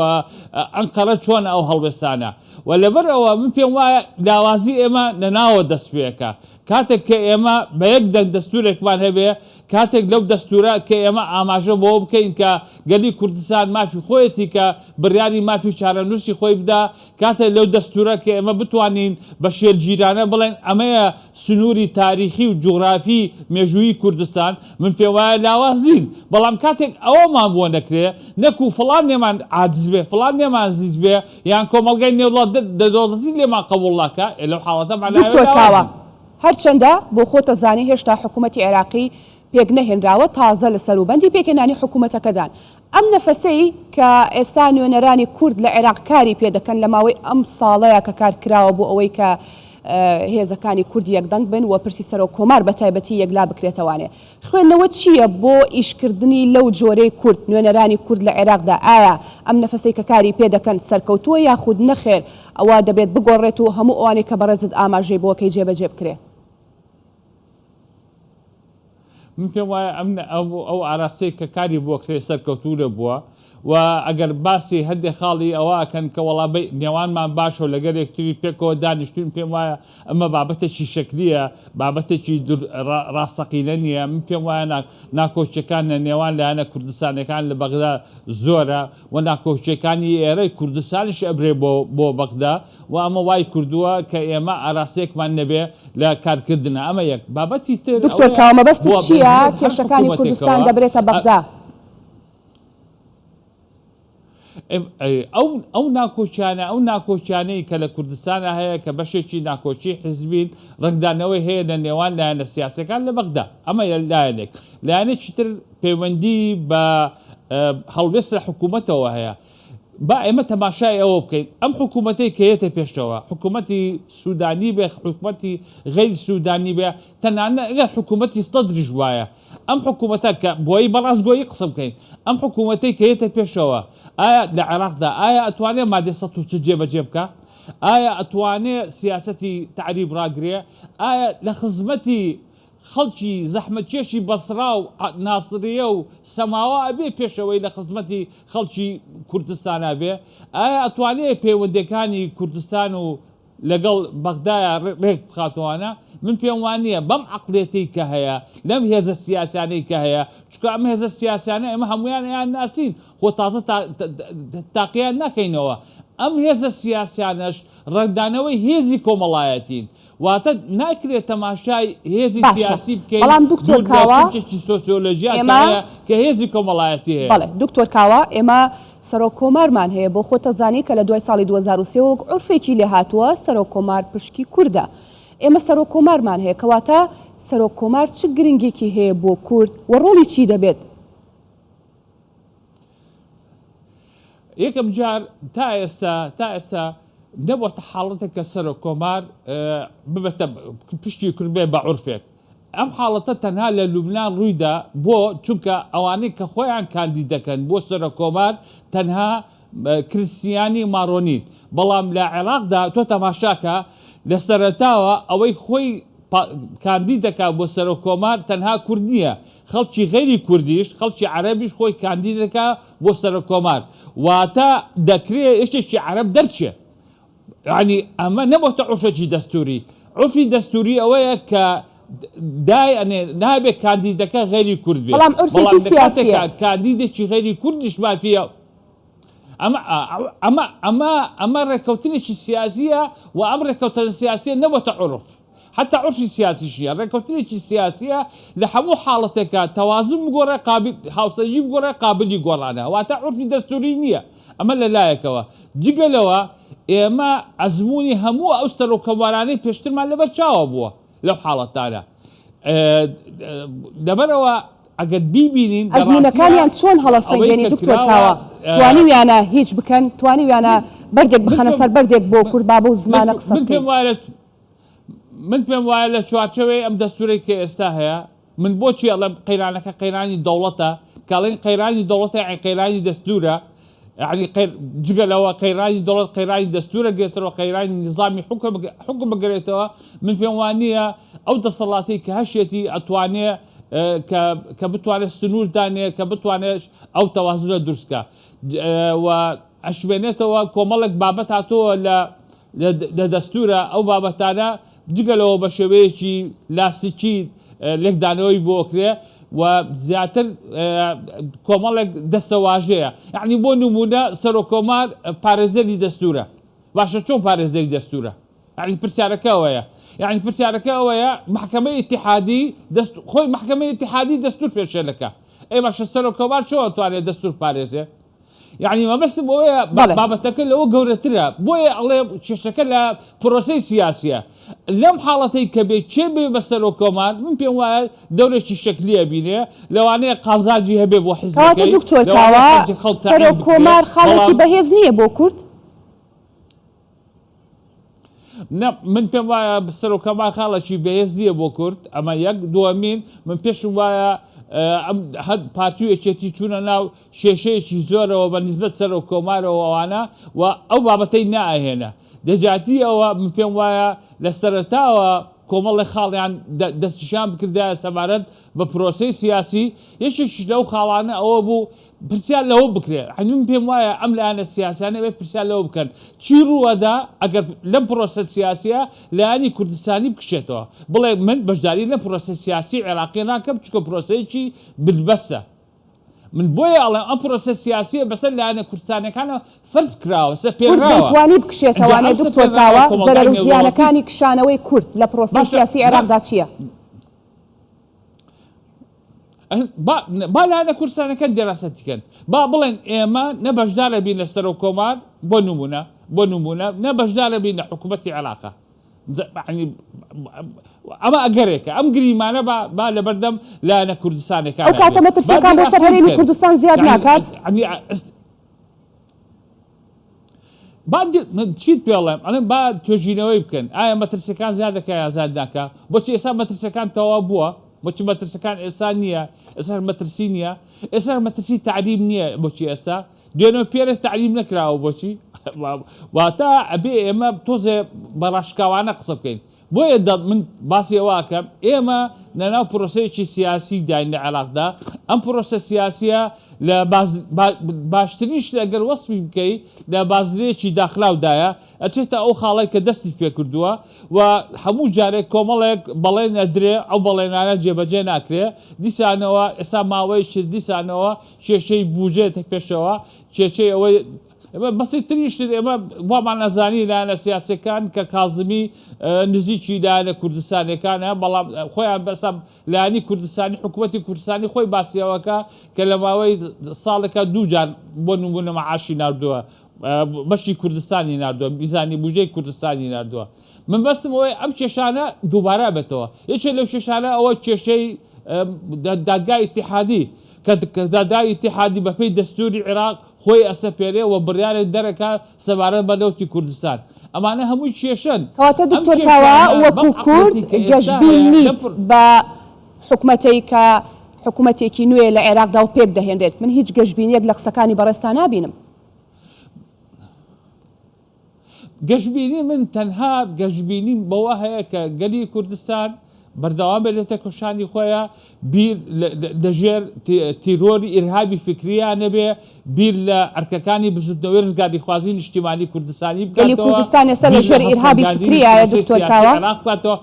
ئەنقەرە چۆنە ئەو هەڵوێستانە و لەبەر ئەوە من پێم وایە لاوازی ئێمە لە ناوە دەست پێکا. کاتێک کە ئێمە بە یەک دەنگ دەستوورێکمان هەبێ، کاتێک لەو دەستوورە کە ئێمە ئاماژە بەوە بکەین کە گەلی کوردستان مافی خۆیەتی کە بڕیاری مافی چارەنووسی خۆی بدا، کاتێک لەو دەستوورە کە ئێمە بتوانین بە شێلگیرانە بڵێین ئەمەیە سنووری تاریخی و جوغرافی مێژوویی کوردستان، من پێم وایە لاواز نین. بەڵام کاتێک ئەوەمان بۆ نەکرێ، نەکوو فڵان لێمان عاجز بێ، فڵان لێمان زیز بێ، یان کۆمەڵگای نێودەوڵەتی لێمان قەبووڵ ناکا، ئێ لەو حاڵەتە مەعنای ئەوەیە دکتۆر لاواز کاوە، نین. هەرچەندە بۆ خۆت ئەزانی هێشتا حکوومەتی عێراقی پێک نەهێنراوە، تازە لە سەروبەندی پێکهێنانی حکوومەتەکەدان. ئەم نەفەسەی کە ئێستا نوێنەرانی کورد لە عێراق کاری پێ دەکەن لە ماوەی ئەم ساڵەیا کە کار کراوە بۆ ئەوەی کە هێزەکانی کورد یەکدەنگ بن و پرسی سەرۆک کۆمار بە تایبەتی یەکلا بکرێتەوانێ خوێندنەوە چییە بۆ ئیشکردنی لەو جۆرەی کورد نوێنەرانی کورد لە عێراقدا ئایا ئەم نەفەسەی کە کاری پێ دەکەن سەرکەوتووە یاخود نەخێر ئەوە دەبێت بگۆڕێت و هەموو ئەوانەی کە بەڕێزت ئاماژەی بۆکەی جێبەجێ بکرێ؟ من پێم وایە ئەم ئەو ئاراستەی کە کاری بۆ کرێ سەرکەوتوو نەبووە و ئەگەر باسی هەندێک خاڵی ئەوە ئەکەن کە وەڵا نێوانمان باشە و لەگەر یەکتری پێکەوە دانیشتوین پێم وایە ئەمە بابەتێکی شەکلیە بابەتێکی ڕاستەقینە نییە من پێم وایە ناکۆکیەکان لە نێوان لایەنە کوردستانەکان لە بەغدا زۆرە و ناکۆکیەکانی ئێرەی کوردستانیش ئەبرێ بۆ بۆ بەغدا و ئەمە وای کردووە کە ئێمە ئاراستەیەکمان نەبێ لە کارکردنا ئەمە یەک بابەتی تر دکتۆر ئەوەیە کاوە مەبەستت بۆ چییە بەنسبەت هەر کێشەکانی کوردستان حکوومەتێکەوە دەبرێتە بەغدا؟ ئەو ئەو ناکۆکیانە ئەو ناکۆکیانەی کە لە کوردستانە هەیە کە بەشێکی ناکۆکی حزبین ڕەنگدانەوەی هەیە لە نێوان لایەنە سیاسەکان لە بەغدا ئەمە لایەنێک لایەنێکی تر پەیوەندی بە هەڵوێست لە حکوومەتەوە هەیە با ئێمە تەماشای ئەوە بکەین ئەم حکوومەتەی کە یەتە پێشەوە حکوومەتی سوودانی بێ حکوومەتی غەیر سوودانی بێ تەنانەت ئەگەر حکوومەتی سەدریش وایە ئەم حکوومەتە کە بۆی بە ڕاستگۆیی قسە بکەین ئەم حکوومەتەی کە یەتە پێشەوە ئایا لە عێراقدا ئایا ئەتوانێ مادەی 140 جێبەجێ بکا ئایا ئەتوانێ سیاسەتی تەعریب ڕاگرێ ئایا لە خزمەتی خەڵکی زەحمەتکێشی بەسڕا و ناسریە و سەماوە ئەبێ پێش ئەوەی لە خزمەتی خەڵکی کوردستانا بێ؟ ئایا ئەتوانێ پەیوەندیەکانی کوردستان و لەگەڵ بەغدایا ڕێک بخاتەوانە؟ من پێم وا نییە بەم عەقڵیەتەی کە هەیە لەم هێزە سیاسیانەی کە هەیە چونکە ئەم هێزە سیاسیانە ئێمە هەموویان ئەیان ناسین خۆ تازە تاقیان ناکەینەوە ئەم هێزە سیاسیانەش ڕەنگدانەوەی هێزی کۆمەڵایەتین واتە ناکرێت تەماشای هێزی باشە سیاسی بکەین بەڵام دکتۆر دوور لە کاوە چەمکێکی سۆسیۆلۆژیا کە ئێمە هەیە کە هێزی کۆمەڵایەتی هەیە. بەڵێ دکتۆر کاوە ئێمە سەرۆک کۆمارمان هەیە بۆ خۆت ئەزانی کە لە دوای ساڵی 2003 وەک عورفێکی لێ هاتووە سەرۆک کۆمار پشکی کوردە ئێمە سەرۆک کۆمارمان هەیە کەواتە سەرۆک کۆمار چ گرنگێکی هەیە بۆ کورد و ڕۆڵی چی دەبێت؟ یەکەم جار تا ئێستا تا ئێستا نەبووەتە حاڵەتێک کە سەرۆک کۆمار ببێتە پشتی کورد بێ بە عورفێک ئەم حاڵەتە تەنها لە لوبناان ڕوویدا بۆ چونکە ئەوانەی کە خۆیان کاندید دەکەن بۆ سەرۆک کۆمار تەنها کریسیانی مارۆنین بەڵام لە عێراقدا تۆ تەماشاکە لە سەرەتاوە ئەوەی خۆی کاندید دەکات بۆ سەرۆک کۆمار تەنها کورد نییە خەڵکی غەیری کوردیش، خەڵکی عەرەبیش خۆی کاندید دەکا بۆ سەرۆک کۆمار. واتە دەکرێ یەکێکی عەرەب دەرچێ. یانی ئەمە نەبۆتە عورفێکی دەستووری. عورفی دەستووری ئەوەیە کە دای ئەنێ نابێ کاندیدەکە غەیری کورد بێ. بەڵام بەڵام عورفێکی لە سیاسییە. کاتێکا کاندیدێکی غەیری کوردیش مافی ئەمە ئەمە ئەمە ئەمە ڕێککەوتنێکی سیاسییە و ئەم ڕێککەوتنە سیاسییە نەبۆتە عورف. حەتا عورفی سیاسیش نیە، ڕێککەوتنێکی سیاسیە لە هەموو حاڵەتێکا تەوازن بگۆڕێ قابل هاوسەنگی بگۆڕێ قابلی گۆڕانە واتە عورفی دەستوری نیە ئەمە لە لایەکەوە جگە لەوە ئێمە ئەزموونی هەموو ئەو سەرۆککۆمارانەی پێشترمان لەبەر چاوە بووە لەو حاڵەتانە لەبەرئەوە ئەگەر بیبینین لە ڕاستیا ئەزموونەکانیان چۆن ئەوەی هەڵەسەنگێنی کە دکتۆر کراوە کاوە؟ توانیویانە هیچ بکەن؟ توانیویانە بەردێک من بخەنە پێم سەر بەردێک بۆ کورد با بەو زمانە قسە من پێم بکەین؟ وایە من پێم وایە لە چوارچێوەی ئەم دەستوورەی کە ئێستا هەیە من بۆچی ئەڵێم قەیرانەکە قەیرانی دەوڵەتە کە ئەڵێن قەیرانی دەوڵەتە یانی قەیرانی دەستوورە یانی قەیر جگە لەوە قەیرانی دەوڵەت قەیرانی دەستوورە گرێتەوە قەیرانی نیزامی حوکم حوکم بگرێتەوە من پێم وا نییە ئەو دەسەڵاتەی کە هەشێتی ئەتوانێ کە کە بتوانێت سنوور دانێ کە بتوانێت ئەو تەوازنە دروست کە و ئەشمێنێتەوە کۆمەڵێک بابەت هاتۆوە لە لە دەستوورە ئەو بابەتانە. جگە لەوە بە شێوەیەکی لاستیکی لێکدانەوەی بۆ کرێ و زیاتر کۆمەڵێک دەستەواژەیە یعنی بۆ نمونە سەرۆکۆمار پارێزەری دەستورە باشە چۆن پارێزەری دەستورە یعنی پرسیارەکە ئەوەیە یعنی پرسیارەکە ئەوەیە محکمەی ئیتیحادی دەست خۆی محکمەی ئیتیحادی دەستور پێشێلەکە ئەی باشە سەرۆکۆمار چۆن توانێت دەستور پارێزێ یعنی مەبەستم ئەوەیە بابەتەکە لەوە گەورەترە بۆیە ئەڵێ کێشەکە لە پرۆسەی سیاسیە لەم حاڵەتەی کە بێ کێ بێ بە سەرۆک کۆمار من پێم وایە دەورێکی شەکلیە بینێ لەوانەیە قازانجی هەبێ بۆ کەواتە حزبەکەی دکتۆر لەوانەیە کاوە خەرجی خەڵک تەعین سەرۆک بکرێ کۆمار خاڵێکی بەڵام بەهێز نییە بۆ کورد؟ نا من پێم وایە سەرۆک کۆمار خاڵێکی بەهێز نییە بۆ کورد ئەمە یەک دووەمین من پێشم وایە ئەم هەر پارتی و یەکێتی چوونە ناو کێشەیەکی زۆرەوە بە نیسبەت سەرۆک کۆمارەوە ئەوانە و ئەو بابەتەی نائەهێنە دەجاتی ئەوە من پێم وایە لە سەرەتاوە کۆمەڵێک خاڵیان دەستنیشان بکردایە سەبارەت بە پرۆسەی سیاسی یەکێکیش لەو خاڵانە ئەوە بوو پرسیار لەوە بکرێت یانی من پێم وایە ئەم لایەنە سیاسیانە بێت پرسیار لەوە بکەن چی ڕووەدا ئەگەر لەم پرۆسە سیاسیە لایەنی کوردستانی بکشێتەوە بڵێ من بەشداری لەم پرۆسە سیاسی عێراقیە ناکەم چونکە پرۆسەیەکی بنبەستە من بۆیە ئەڵێم ئەم پرۆسە سیاسیە بەسەر لایەنە کوردستانیەکانەوە فەرز کراوە، کورد سەپێنراوە. دەیتوانی ئینجا بکشێتەوانێ ئەم دکتۆر سەپێنراوە کاوە، کۆمەڵگای زەرەر و نێودەوڵەتی زیانەکانی کشانەوەی کورد لە پرۆسەی باشە سیاسی با عێراقدا چییە؟ با با لایەنە کوردستانەکان دیراسەتی کەن با بڵێن ئێمە نە بەشدارە بین لە سەرۆک کۆمار بۆ نمونە بۆ نمونە نە بەشدارە بین لە حکوومەتی عێراقا ئەمە ئەگەرێکە ئەم گریمانە با با لەبەردەم لایەنە ئەو کوردستانەکانە کاتە بێ با مەترسیەکان بۆ سەر دیراسەی هەرێمی بکەن کوردستان زیاد یعنی ناکات؟ یعنی با من چیت پێڵێم ئەڵێم با توێژینەوەی بکەن ئایا مەترسیەکان زیاد دەکا یا زیاد ناکا بۆچی ئێستا مەترسیەکان تەواو بووە بۆچی مەترسەکان ئێستا نییە ئێستا مەترسی نییە ئێستا مەترسی تعلیم نییە بۆچی ئێستا دوێنێ و پێرێ تەعریب نەکراوە بۆچی؟ واتە ئەبێ ئێمە تۆزێ بە ڕاشکاوانە قسە بکەین بۆیە من باسی ئەوە ئەکەم ئێمە لەناو پرۆسەیەکی سیاسی داین لە عێراقدا ئەم پرۆسە سیاسیە لە باشترین شت ئەگەر وەسفی بکەی لە بازنەیەکی داخراودایە ئەچێتە ئەو خاڵی کە دەستی پێکردووە و هەموو جارێک کۆمەڵێک بەڵێن ئەدرێ ئەو بەڵێنانە جێبەجێ ناکرێ دیسانەوە ئێستا ماوەیەکی دیسانەوە کێشەی بوجێتە پێشەوە، کێشەی ئەوەی بەسیترین شت ئێمە وامان ئەزانی لایەنە سیاسیەکان کە کازمی نزیکی لایەنە کوردستانیەکانە بەڵام خۆیان بەسا لایەنی کوردستانی حکوومەتی کوردستانی خۆی باسیەوەکە کە لە ماوەی ساڵێکە دووجار بۆ نمونە معاشی ناردووە بەشی کوردستانی ناردووە میزانی بوجەی کوردستانی ناردووە من بەستم ئەوەی ئەم کێشانە دووبارە بێتەوە یەکێ لەو کێشانە ئەوە کێشەی دادگای ئیتیحادی کە دادگای ئیتیحادی بەپێی دەستووری عێراق خۆی ئەسەپێنێ و بڕیارێک دەرەکا سەبارەت بە نەوتی کوردستان. ئەمانە هەمووی کێشەن. کەواتە ئەم دکتۆر کاوە کێشانە بەم وەکو کورد عەقڵیەتی کە ئێستا گەشبین هەیە لەم نیت بە حکومەتەی کە حکومەتێکی نوێ لە عێراقدا و پێک دەهێنرێت. من هیچ گەشبینیەک لە قسەکانی بەڕێزتا نابینم. گەشبینی من تەنها گەشبینیم بەوە هەیە کە گەلی کوردستان بەردەوام بێت لە تێکۆشانی خۆیان بیر لەژێر تیرۆری ئیرهابی فکریان نەبێ بیر لە ئەرکەکانی بزوتنەوەی ڕزگاریخوازی نیشتیمانی کوردستانی گەلی بکاتەوە کوردستان ئێستا بیر لە لەژێر ئیرهابی هەڵسەنگاندنی فکریایە پرۆسەی دکتۆر سیاسی کاوە؟ عێراق بکاتەوە.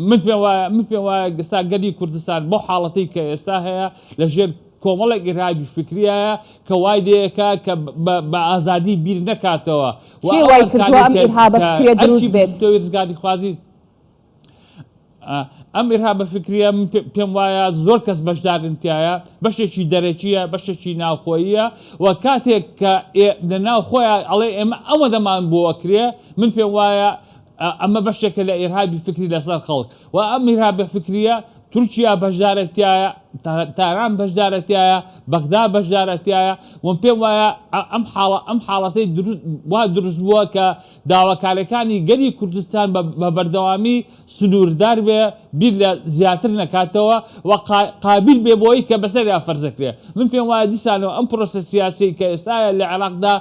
من پێم وایە من پێم وایە ئێستا گەلی کوردستان بەو حاڵەتەی کە ئێستا هەیە لە ژێر کۆمەڵێک ئیرهابی فکریایە کە وای لێکا کە بە ئازادی بیر نەکاتەوە و کێ ئەو وای کردووە ئەرکانەی ئەم کە ئیرهابە کە فکریە ئەرکی دروست بێت؟ بزووتنەوەی ڕزگاریخوازی ئەم ئیرهابە فکریە من پێم وایە زۆر کەس بەشدارن تایە بەشێکی دەرەکیە بەشێکی ناوخۆییە و کاتێک کە لە ناو خۆیان ئەڵێ ئێمە ئەوەدەمان بۆ ئەکرێ من پێم وایە ئەمە بەشێکە لە ئیرهابی فکری لەسەر خەڵک و ئەم ئیرهابە فکریە تورکیا بەشدارە تایە تاران بەشدارە تایە بەغدا بەشدارە تایە و پێم وایە ئەم حاڵە ئەم حاڵەتەی دروست وا دروست بووە کە داواکاریەکانی گەلی کوردستان بە بەردەوامی سنووردار بێ بیر لە زیاتر نەکاتەوە و قابیل بێ بۆی کە بەسەریا فەرزەکرێ من پێم وایە دیسانەوە ئەم پرۆسە سیاسیەی کە ئێستاە لە عێراقدا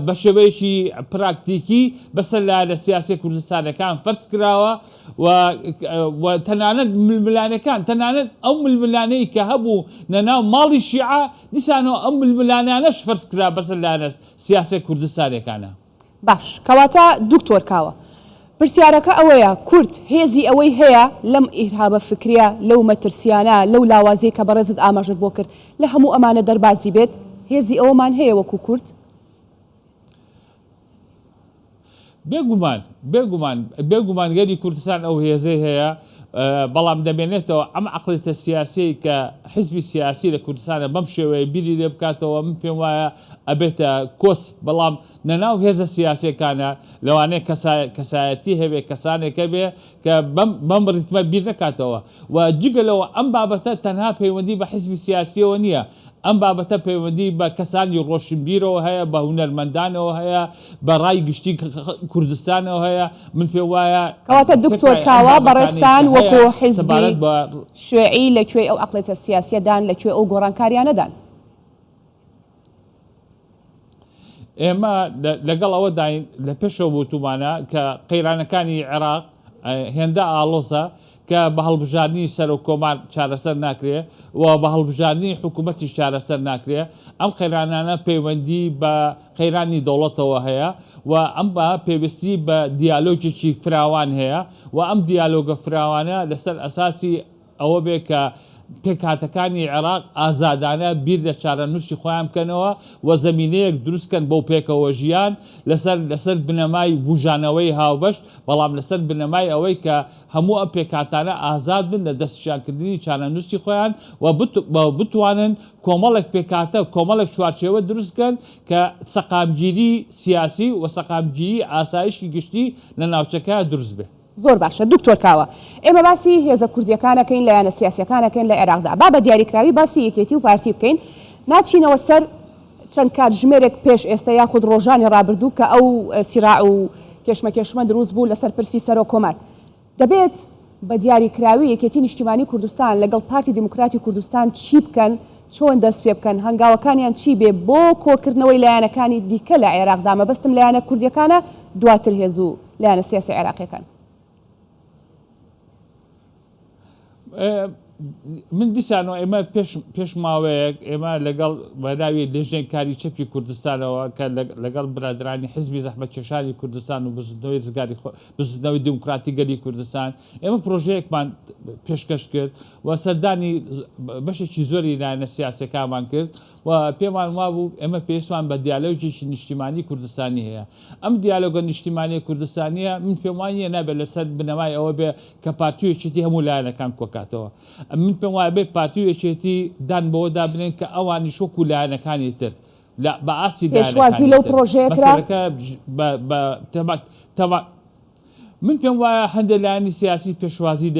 بە شێوەیەکی پراکتیکی بەسەر لایەنە سیاسیە کوردستانەکان فەرز کراوە و و تەنانەت ململانەکان تەنانەت ئەو ململانەی کە هەبوو لە ناو ماڵی شیعە دیسانەوە ئەم ململانانەش فەرز کرا بەسەر لایەنە سیاسیە کوردستانەکانە. باش کەواتە دکتۆر کاوە. پرسیارەکە ئەوەیە کورد هێزی ئەوەی هەیە لەم ئیرهابە فکریە، لەو مەترسیانە، لەو لاوازیەی کە بەڕێزت ئاماژەت بۆ کرد، لە هەموو ئەمانە دەربازی بێت؟ هێزی ئەوەمان هەیە وەکو کورد؟ بێگومان، بێگومان، بێگومان گەلی کوردستان ئەو هێزەی هەیە، بەڵام دەمێنێتەوە ئەم عەقڵیەتە سیاسیەی کە حیزبی سیاسی لە کوردستانە بەم شێوەیە بیری لێ بکاتەوە من پێم وایە ئەبێتە کۆسپ، بەڵام لەناو هێزە سیاسیەکانە لەوانەیە کەسایەتی هەبێ، کەسانێک هەبێ کە بەم بەم ڕیتمە بیر نەکاتەوە و جگە لەوە ئەم بابەتە تەنها پەیوەندی بە حیزبی سیاسیەوە نییە، ئەم بابەتە پەیوەندی بە کەسانی ڕۆشنبیرەوە هەیە، بە هونەرمەندانەوە هەیە، بە ڕای گشتی کوردستانەوە هەیە، من پێم وایە کەواتە دکتۆر تێکڕای ئەم کاوە بابەتانەی بەڕێزتان کە هەیە وەکو حیزبی سەبارەت بە شوێعی لە کوێی ئەو عەقڵێتە سیاسیەدان، لە کوێ ئەو گۆڕانکاریانەدان؟ ئێمە لەگەڵ ئەوەداین لە پێشەوە وتومانە کە قەیرانەکانی عێراق هێندە ئاڵۆزە کە بە هەڵبژاردنی سەرۆک کۆمار چارەسەر ناکرێ و بە هەڵبژاردنی حکوومەتیش چارەسەر ناکرێ. ئەم قەیرانانە پەیوەندی بە قەیرانی دەوڵەتەوە هەیە و ئەم بە پێویستی بە دیالۆگێکی فراوان هەیە و ئەم دیالۆگە فراوانە لەسەر ئەساسی ئەوە بێ کە پێکهاتەکانی عێراق ئازادانە بیر لە چارەنووسی خۆیان بکەنەوە و زەمینەیەک دروست کەن بۆ پێکەوە ژیان لەسەر لەسەر بنەمای بوژانەوەی هاوبەش، بەڵام لەسەر بنەمای ئەوەی کە هەموو ئەم پێکهاتانە ئازاد بن لە دەستنیشانکردنی چارەنووسی خۆیان و بتوانن کۆمەڵێک پێکهاتە، کۆمەڵێک چوارچێوە دروست بکەن کە سەقامگیری سیاسی و سەقامگیری ئاسایشی گشتی لە ناوچەکە دروست بێ. زۆر باشە دکتۆر کاوە ئێمە باسی هێزە کوردیەکان ئەکەین لایەنە سیاسیەکان ئەکەین لە عێراقدا با بە دیاریکراوی باسی یەکێتی و پارتی بکەین ناچینەوە سەر چەند کاتژمێرێک پێش ئێستا یاخود ڕۆژانی ڕابردوو کە ئەو سیراع و کێشمەکێشمە دروست بوو لەسەر پرسی سەرۆک کۆمار دەبێت بە دیاریکراوی یەکێتی نیشتیمانی کوردستان لەگەڵ پارتی دیموکراتی کوردستان چی بکەن چۆن دەست پێ بکەن هەنگاوەکانیان چی بێ بۆ کۆکردنەوەی لایەنەکانی دیکە لە عێراقدا مەبەستم لایەنە کوردیەکانە دواتر هێز و لایەنە سیاسیە عێراقیەکان. من دیسانەوە ئێمە پێش پێش ماوەیەک ئێمە لەگەڵ بە ناوی لێژنەی کاری چەپی کوردستانەوە کە لەگەڵ برادرانی حزبی زەحمەتکێشانی کوردستان و بزوتنەوەی ڕزگاری بزوتنەوەی دیموکراتی گەلی کوردستان ئێمە پرۆژەیەکمان پێشکەش کرد و سەردانی بەشێکی زۆری لایەنە سیاسەکانمان کرد و پێمان وابوو ئێمە پێویستمان بە دیالۆگێکی نیشتیمانی کوردستانی هەیە ئەم دیالۆگە نیشتیمانیە کوردستانیە من پێم وا نیە نابێت لەسەر بنەمای ئەوە بێ کە پارتی و یەکێتی هەموو لایەنەکان کۆکاتەوە. من پێم وایە بێ پارتی و یەکێتی دان بەوەدا بنێن کە ئەوانیش وەکو لایەنەکانی تر لە بە ئاستی پێشوازی لایەنەکانی لەو تر پڕۆژەیە کرا؟ مەسەلەکە بە بە تەما تەما من پێم وایە هەندێک لایەنی سیاسی پێشوازی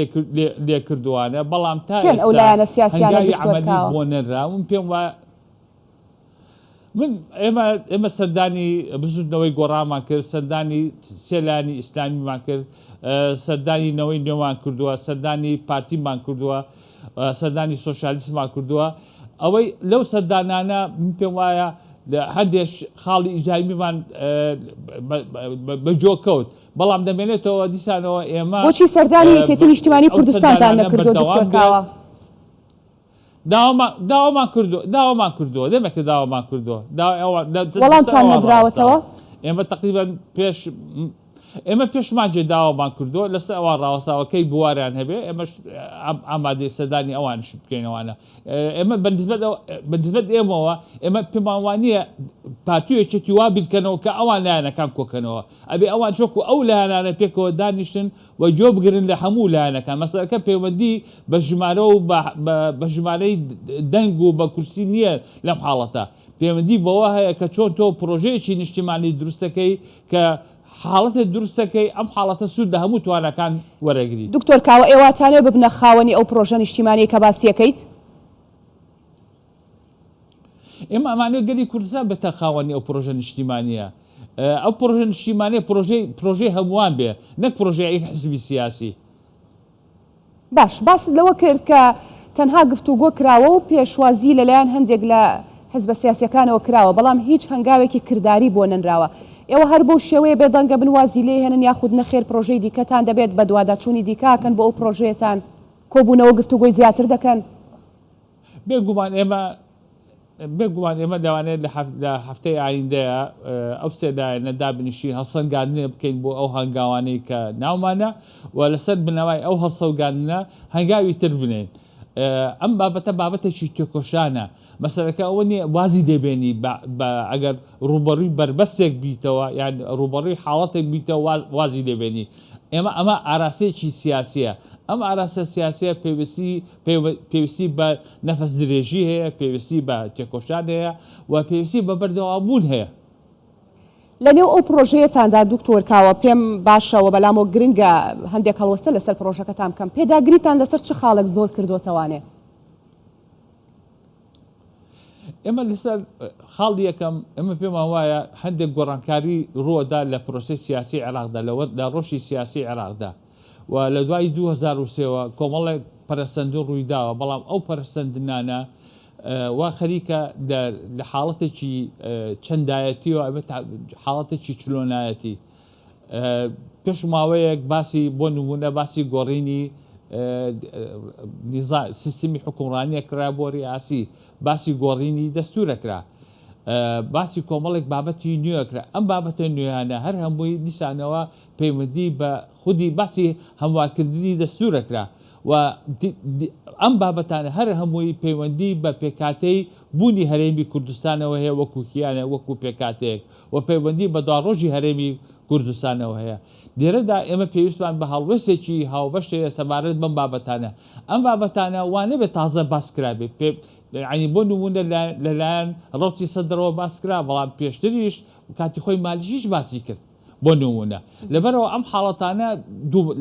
لێ کردووانە بەڵام تا کێن ئەو ئێستا لایەنە سیاسیانە هەنگاوی دکتۆر عەمەلی کاوە؟ بۆ نەنرا. من پێم وایە من ئێمە ئێمە سەردانی بزوتنەوەی گۆڕانمان کرد، سەردانی سێ لایەنی ئیسلامیمان کرد، سەردانی نەوەی نوێمان کردووە، سەردانی پارتیمان کردووە، سەردانی سۆسیالیستمان کردووە. ئەوەی لەو سەردانانە من پێم وایە هەندێک خاڵی ئیجابیمان بە جۆ کەوت، بەڵام دەمێنێتەوە دیسانەوە ئێمە بۆچی سەردانی یەکێتی نیشتیمانی ئەو کوردستانتان سەردانانە نەکردووە دکتۆر بەردەوام بێت. کاوە؟ داوامان داوامان کردووە داوامان کردووە دەمێکە داوامان کردووە داوای ئەوان لە لەسەر وەڵامتان ئەوان نەدراوەتەوە؟ ڕاوەستاوە ئێمە تەقریبەن پێش ئێمە پێش مانگێ داوامان کردووە لەسەر ئەوان ڕاوەستاوە کەی بواریان هەبێ ئێمەش ئامادەی سەردانی ئەوانیش بکەینەوانە ئێمە بە نسبەت بە نسبەت ئێمەوە ئێمە پێمان وا نییە پارتی و یەکێتی وا بیرکەنەوە کە ئەوان لایەنەکان کۆکەنەوە ئەبێ ئەوان وەکو ئەو لایەنانە پێکەوە دانیشتن و گوێ بگرن لە هەموو لایەنەکان، مەسەلەکە پەیوەندی بە ژمارە و بە ژمارەی دەنگ و بە کورسی نییە لەم حاڵەتە، پەیوەندی بەوە هەیە کە چۆن تۆ پرۆژەیەکی نیشتیمانی دروست دەکەی کە حاڵەتێک دروست دەکەی ئەم حاڵەتە سوود لە هەموو تواناکان وەرەگری. دکتۆر کاوە ئێوە ئەتانەوێ ببنە خاوەنی ئەو پرۆژە نیشتیمانیەی کە باسیەکەیت؟ ئێمە ئەمانەوێت گەلی کوردستان بێتە خاوەنی ئەو پرۆژە نیشتیمانیە. ئەو پرۆژە نیشتیمانیە پرۆژەی پرۆژەی هەمووان بێ نەک پرۆژەی یەک حزبی سیاسی. باش باست لەوە کرد کە تەنها گفتوگۆ کراوە و پێشوازی لەلایەن هەندێک لە حزبە سیاسیەکانەوە کراوە بەڵام هیچ هەنگاوێکی کرداری بۆ نەنراوە. ئێوە هەر بەو شێوەیە بێدەنگە بن وازی لێهێنن یاخود نەخێر پرۆژەی دیکەتان دەبێت بەدواداچوونی دیکە ئەکەن بۆ ئەو پرۆژەیەتان کۆبوونەوە گفتوگۆی زیاتر دەکەن؟ بێگومان ئێمە. بێگومان ئێمە لەوانەیە لە هەفتەی ئایندەیە ئەو سێ لایەنە دابنیشین هەڵسەنگاندنێ بکەین بۆ ئەو هەنگاوانەی کە ناومانە و لەسەر بنەمای ئەو هەڵسەوگاندنە هەنگاوی تر بنێین. ئەم بابەتە بابەتێکی تێکۆشانە، مەسەلەکە ئەوە نییە وازی لێبێنی بە ئەگەر ڕووبەڕووی بەربەستێک بیتەوە یان ڕووبەڕووی حاڵەتێک بیتەوە وازی لێبێنی. ئێمە ئەمە ئاراستەیەکی سیاسییە، ئەم ئاراستە سیاسییە پێویستی پێویستی بە نەفەس درێژی هەیە، پێویستی بە تێکۆشان هەیە و پێویستی بە بەردەوامبوون هەیە. لە نێو ئەو پڕۆژەیەتاندا دکتۆر کاوە پێم باشە و بەلامەوە گرنگە هەندێک هەڵوەستە لەسەر پڕۆژەکەتان بکەم، پێداگریتان لەسەر چ خاڵێک زۆر کردۆتەوانێ؟ ئێمە لەسەر خاڵی یەکەم ئێمە پێمان وایە هەندێک گۆڕانکاری ڕووەدا لە پرۆسەی سیاسی عێراقدا لە ڕۆشی سیاسی عێراقدا و لە دوای 2003 وە کۆمەڵێک پەرەسەندن ڕوویداوە بەڵام ئەو پەرەسەندنانە وا خەریکە لە حاڵەتێکی چەندایەتیەوە ئەبێت حاڵەتێکی چلۆنایەتی پێش ماوەیەک باسی بۆ نمونە باسی گۆڕینی سیستمی حکومڕانیە کرا بۆ ریاسی باسی گۆڕینی دەستورە کرا باسی کۆمەڵێک بابەتی نوێ کرا ئەم بابەتە نوێیانە هەر هەمووی دیسانەوە پەیوەندی بە خودی باسی هەموارکردنی دەستورە کرا و ئەم بابەتانە هەر هەمووی پەیوەندی بە پێکهاتەی بوونی هەرێمی کوردستانەوە هەیە وەکو کیانە وەکو پێکهاتەیەک و پەیوەندی بە دواڕۆژی هەرێمی کوردستانەوە هەیە. لێرەدا ئێمە پێویستمان بە هەڵوێستێکی هاوبەش هەیە سەبارەت بەم بابەتانە. ئەم بابەتانە وا نەبێت تازە باس کرابێت. پێ یانی بۆ نموونە لە لایەن ڕەوتی سەدرەوە باس کرا، بەڵام پێشتریش کاتی خۆی مالیکیش باسی کرد. بۆ نموونە. لەبەرئەوە ئەم حاڵەتانە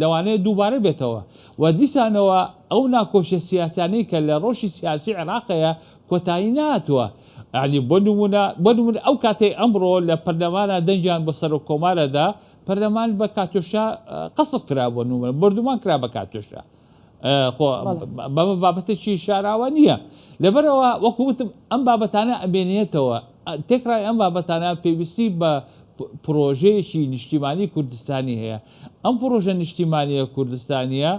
لەوانەیە دووبارە بێتەوە و دیسانەوە ئەو ناکۆشیە سیاسیانەی کە لە ڕەوشی سیاسی عێراق هەیە کۆتایی نەهاتووە. یانی بۆ نموونە بۆ نموونە ئەو کاتەی ئەمڕۆ لە پەرلەمانا دەنگیان بۆ سەرۆک کۆمارە دا، پەرلەمان بە کاتۆشا قەسف کرا بۆ نموونە بۆردومان کرا بە کاتۆشا. خۆ بەمە بابەتێکی شاراوە نییە. لەبەرئەوە وەکو وتم ئەم بابەتانە ئەمێنێتەوە. تێکڕای ئەم بابەتانە پێویستی بە پرۆژەیەکی نیشتیمانی کوردستانی هەیە. ئەم پرۆژە نیشتیمانیە کوردستانیە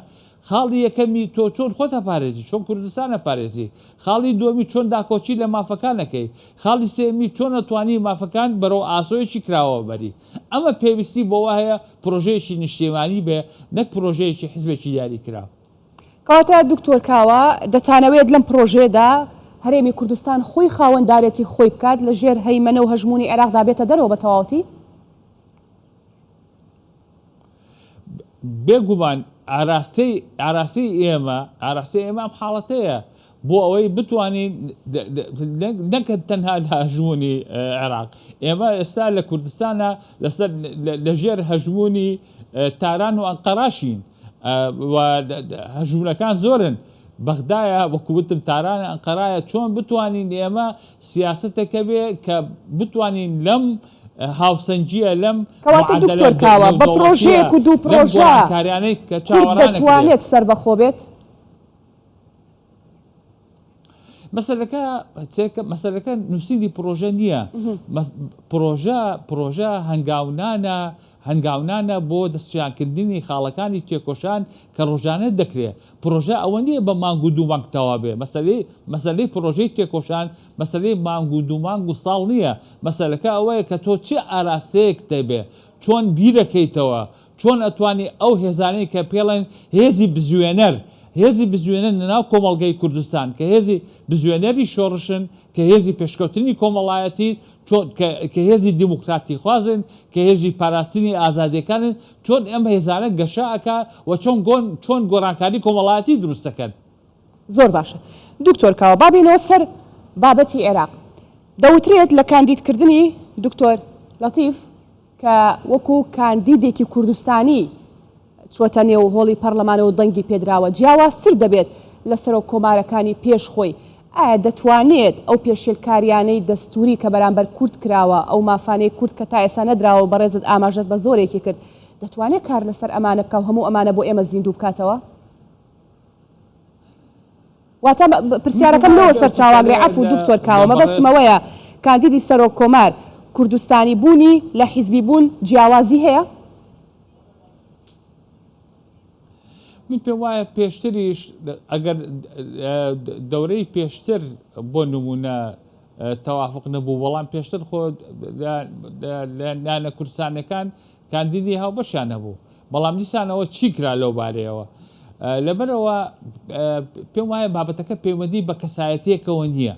خاڵی یەکەمی تۆ چۆن خۆت ئەپارێزی، چۆن کوردستان ئەپارێزی، خاڵی دووەمی چۆن داکۆکی لە مافەکان ئەکەی، خاڵی سێیەمی چۆن ئەتوانی مافەکان بەرەو ئاسۆیەکی کراوە بەری. ئەمە پێویستی بەوە هەیە پرۆژەیەکی نیشتیمانی بێ نەک پرۆژەیەکی حزبێکی دیاریکراو. کەواتە دکتۆر کاوە دەتانەوێت لەم پرۆژەیەدا هەرێمی کوردستان خۆی خاوەندارێتی خۆی بکات لە ژێر هەیمەنە و هەژموونی عێراقدا بێتە دەرەوە بە تەواوەتی؟ بێگومان ئاراستەی ئاراستەی ئێمە ئاراستەی ئێمە ئەم حاڵەتەیە بۆ ئەوەی بتوانین نەک تەنها لە هەژموونی عێراق ئێمە ئێستا لە کوردستانە لەسەر لەژێر هەژموونی تاران و ئەنقەراشین و هەژموونەکان زۆرن بەغدایە وەکو وتم تارانە ئەنقەرایە چۆن بتوانین ئێمە سیاسەتێک هەبێ کە بتوانین لەم هاوسەنگییە لەم کەواتە معادلە دکتۆر کاوە بە نێودەوڵەتییە پرۆژەیەک و دوو لەم پرۆژە گۆڕانکاریانەی کە کورد چاوەڕانەکرێ. دەتوانێت سەربەخۆ بێت؟ مەسەلەکە چێکە مەسەلەکە نووسینی پرۆژە نییە پرۆژە پرۆژە هەنگاونانە هەنگاونانە بۆ دەستنیشانکردنی خاڵەکانی تێکۆشان کە ڕۆژانە دەکرێ. پرۆژە ئەوە نییە بە مانگ و دوو مانگ تەواو بێ. مەسەلەی مەسەلەی پرۆژەی تێکۆشان مەسەلەی مانگ و دوو مانگ و ساڵ نییە. مەسەلەکە ئەوەیە کە تۆ چ ئاراستەیەکت هەبێ، چۆن بیرەکەیتەوە، چۆن ئەتوانی ئەو هێزانەی کە پێڵێن هێزی بزوێنەر، هێزی بزوێنەر لە ناو کۆمەڵگەی کوردستان کە هێزی بزوێنەری شۆڕشن، کە هێزی پێشکەوتنی کۆمەڵایەتین، چۆن کە کە هێزی دیموکراتیخوازن، کە هێزی پاراستنی ئازادیەکانن، چۆن ئەم هێزانە گەشە ئەکا و چۆن گۆن چۆن گۆڕانکاری کۆمەڵایەتی دروست ئەکەن. زۆر باشە دکتۆر کاوە با بێینەوە سەر بابەتی عێراق. دەوترێت لە کاندیدکردنی دکتۆر لەتیف کە وەکو کاندیدێکی کوردستانی چووەتە نێو هۆڵی پەرلەمانەوە و دەنگی پێدراوە، جیاوازتر دەبێت لە سەرۆک کۆمارەکانی پێش خۆی، ئایا دەتوانێت ئەو پێشێلکاریانەی دەستووری کە بەرامبەر کورد کراوە، ئەو مافانەی کورد کە تا ئێستا نەدراوە و بەڕێزت ئاماژەت بە زۆرێکی کرد، دەتوانێت کار لەسەر ئەمانە بکا و هەموو ئەمانە بۆ ئێمە زیندوو بکاتەوە؟ واتە پرسیارەکەم لەوە سەرچاواگرێ عەفو دکتۆر کاوە مەبەستم ئەوەیە کاندیدی سەرۆک کۆمار کوردستانی بوونی لە حیزبی بوون جیاوازی هەیە؟ من پێم وایە پێشتریش ئەگەر دەورەی پێشتر بۆ نمونە. تەوافق نەبوو، بەڵام پێشتر خۆ لایەنە کوردستانیەکان کاندیدی هاوبەشیان هەبوو، بەڵام دیسانەوە چی کرا لەو بارەیەوە؟ لەبەرئەوە پێم وایە بابەتەکە پەیوەندی بە کەسایەتیەکەوە نییە.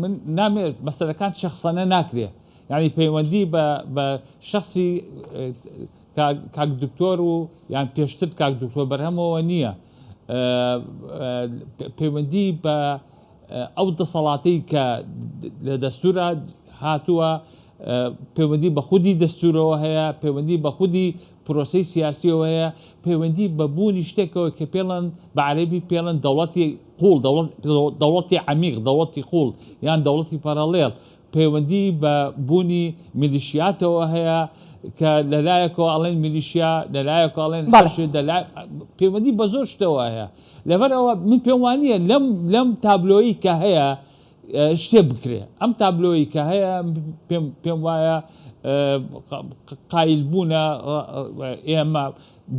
من نامێ مەسەلەکان شەخسەنە ناکرێ، یانی پەیوەندی بە شەخسی کاک دکتۆر و یان پێشتر کاک دکتۆر بەرهەمەوە نییە، پەیوەندی بە ئەو دەسەڵاتەی کە لە دەستورا هاتووە پەیوەندی بە خودی دەستورەوە هەیە، پەیوەندی بە خودی پرۆسەی سیاسیەوە هەیە، پەیوەندی بە بوونی شتێکەوە کە پێڵەن بە عەرەبی پێڵەن دەوڵەتی قوڵ، دەوڵەتی عەمیق، دەوڵەتی قوڵ یان دەوڵەتی پەرەڵێڵ، پەیوەندی بە بوونی میلیشیاتەوە هەیە کە لە لایەکەوە ئەڵێن میلیشیا، لە لایەکەوە ئەڵێن حەشد، پەیوەندی بە زۆر شتەوە هەیە. لەبەرئەوە من پێم وانییە لەم لەم تابلۆیی کە هەیە شتێ بکرێ. ئەم تابلۆیی کە هەیە پێم پێم وایە قایل بوونە ئێمە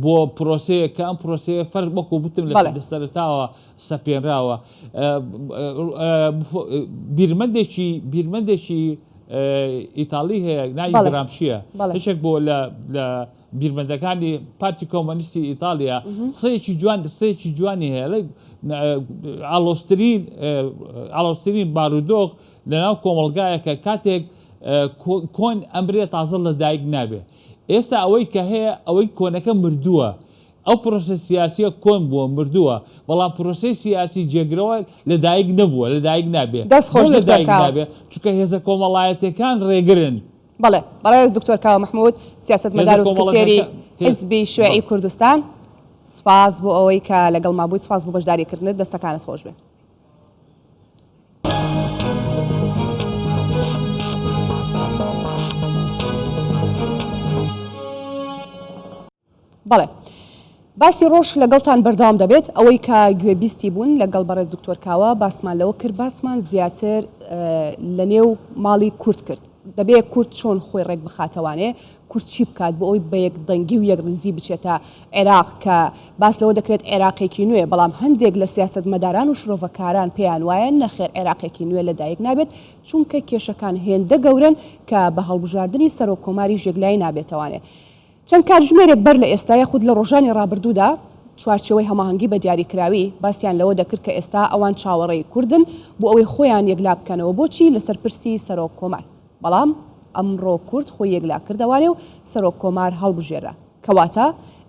بۆ پرۆسەیەک کە ئەم پرۆسەیە فەرق وەکو وتم لە سەرەتاوە سەپێنراوە. بیرمەندێکی بیرمەندێکی ئیتاڵی هەیە ناوی گرامشیە یەکێک بۆ لە لە بیرمەندەکانی پارتی کۆمۆنیستی ئیتاڵیا قسەیەکی جوان قسەیەکی جوانی هەیە ئاڵۆزترین ئاڵۆزترین بارودۆخ لەناو کۆمەڵگایەکە کاتێک کۆن ئەمرێ تازە لە دایک نابێ ئێستا ئەوەی کە هەیە ئەوەی کۆنەکە مردووە ئەو پرۆسە سیاسیە کۆن بووە مردووە بەڵام پرۆسەی سیاسی جێگرەوە لە دایک نەبووە لە دایک نابێ دەست خۆش لە دکتۆر دایک کاوە. نابێ چونکە هێزە کۆمەڵایەتیەکان ڕێگرن. بەڵێ بەڕێز دکتۆر کاوە مەحمود سیاسەتمەدار هێزە و سکرتێری کۆمەڵەکە هێز حیزبی شیوعی بەڵێ. کوردستان سوپاس بۆ ئەوەی کە لەگەڵمان بووی سوپاس بۆ بەشداریکردنت دەستەکانت خۆش بێ. بەڵێ باسی ڕۆژ لەگەڵتان بەردەوام دەبێت ئەوەی کە گوێبیستی بوون لەگەڵ بەڕێز دکتۆر کاوە باسمان لەوە کرد باسمان زیاتر لە نێو ماڵی کورد کرد دەبێ کورد چۆن خۆی ڕێک بخاتەوانێ کورد چی بکات بۆ ئەوی بە یەک دەنگی و یەک ڕیزی بچێتە عێراق کە باس لەوە دەکرێت عێراقێکی نوێ بەڵام هەندێک لە سیاسەتمەداران و شرۆڤەکاران پێیان وایە نەخێر عێراقێکی نوێ لەدایک نابێت چونکە کێشەکان هێندە گەورەن کە بە هەڵبژاردنی سەرۆک کۆماریش یەکلایی نابێتەوانێ. چەند کاتژمێرێک بەر لە ئێستا یاخود لە ڕۆژانی ڕابردوودا چوارچێوەی هەماهەنگی بە دیاریکراوی باسیان لەوە دەکرد کە ئێستا ئەوان چاوەڕێی کوردن بۆ ئەوەی خۆیان یەکلا بکەنەوە بۆچی لەسەر پرسی سەرۆک کۆمار بەڵام ئەمڕۆ کورد خۆی یەکلا کردەوانێ و سەرۆک کۆمار هەڵبژێررا کەواتە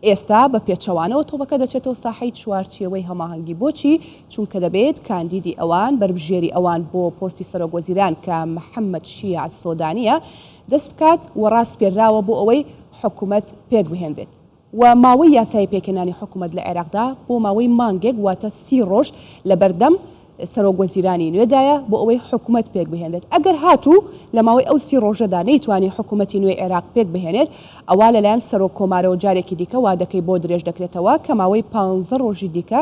ئێستا بە پێچەوانەوە تۆپەکە دەچێتەوە ساحەی چوارچێوەی هەماهەنگی بۆچی چونکە دەبێت کاندیدی ئەوان بەربژێری ئەوان بۆ پۆستی سەرۆک وەزیران کە محەمەد شیاع سۆدانیە دەست بکات و ڕاسپێرراوە بۆ ئەوەی حکومەت پێکبهێنرێت و ماوەی یاسایی پێکهێنانی حکومەت لە عێراقدا بۆ ماوەی مانگێک واتە سی ڕۆژ لەبەردەم سەرۆک وەزیرانی نوێدایە بۆ ئەوەی حکومەت پێکبهێنرێت ئەگەر هاتوو لە ماوەی ئەو سی ڕۆژەدا نەیتوانی حکومەتی نوێی عێراق پێکبهێنێت ئەوا لەلایەن سەرۆک کۆمارەوە جارێکی دیکە وادەکەی بۆ درێژ دەکرێتەوە کە ماوەی پانزە ڕۆژی دیکە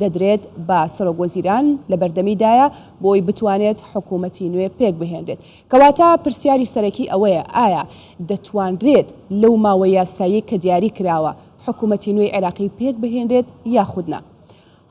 دەدرێت بە سەرۆک وەزیران لەبەردەمیدایە بۆی بتوانێت حکومەتی نوێ پێکبهێنرێت. کەواتە پرسیاری سەرەکی ئەوەیە ئایا دەتوانرێت لەو ماوە یاساییەی کە دیاری کراوە حکومەتی نوێی عێراقی پێکبهێنرێت یاخود نا؟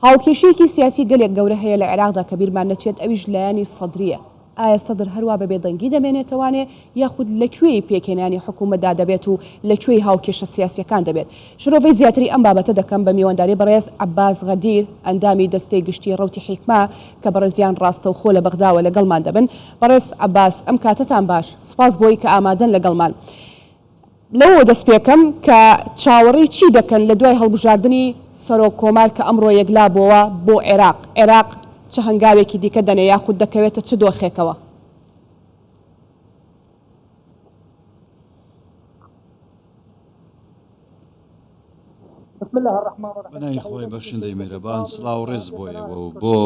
هاوکێشەیەکی سیاسی گەلێک گەورە هەیە لە عێراقدا کە بیرمان نەچێت ئەویش لایەنی سەدرییە. ئایا سەدر هەروا بە بێدەنگی دەمێنێتەوانێ یاخود لە کوێی پێکهێنانی حکوومەتدا دەبێت و لە کوێی هاوکێشە سیاسییەکان دەبێت؟ شرۆڤەی زیاتری ئەم بابەتە دەکەم بە میوانداری بەڕێز عەباس غەدیر ئەندامی دەستەی گشتی ڕەوتی حیکمە کە بەڕێزیان ڕاستەوخۆ لە بەغداوە لەگەڵمان دەبن. بەڕێز عەباس ئەم کاتەتان باش، سوپاس بۆی کە ئامادەن لەگەڵمان. لەوەوە دەست پێکەم کە چاوەڕێی چی دەکەن لە دوای هەڵبژاردنی سەرۆک کۆمار کە ئەمڕۆ یەکلا بۆوە بۆ عێراق، عێراق چ هەنگاوێکی دیکە دەنێ یاخود دەکەوێتە چ دۆخێکەوە؟ بە ناوی خوای بەخشندەی میهرەبان سڵاو و ڕێز بۆ ئێوە و بۆ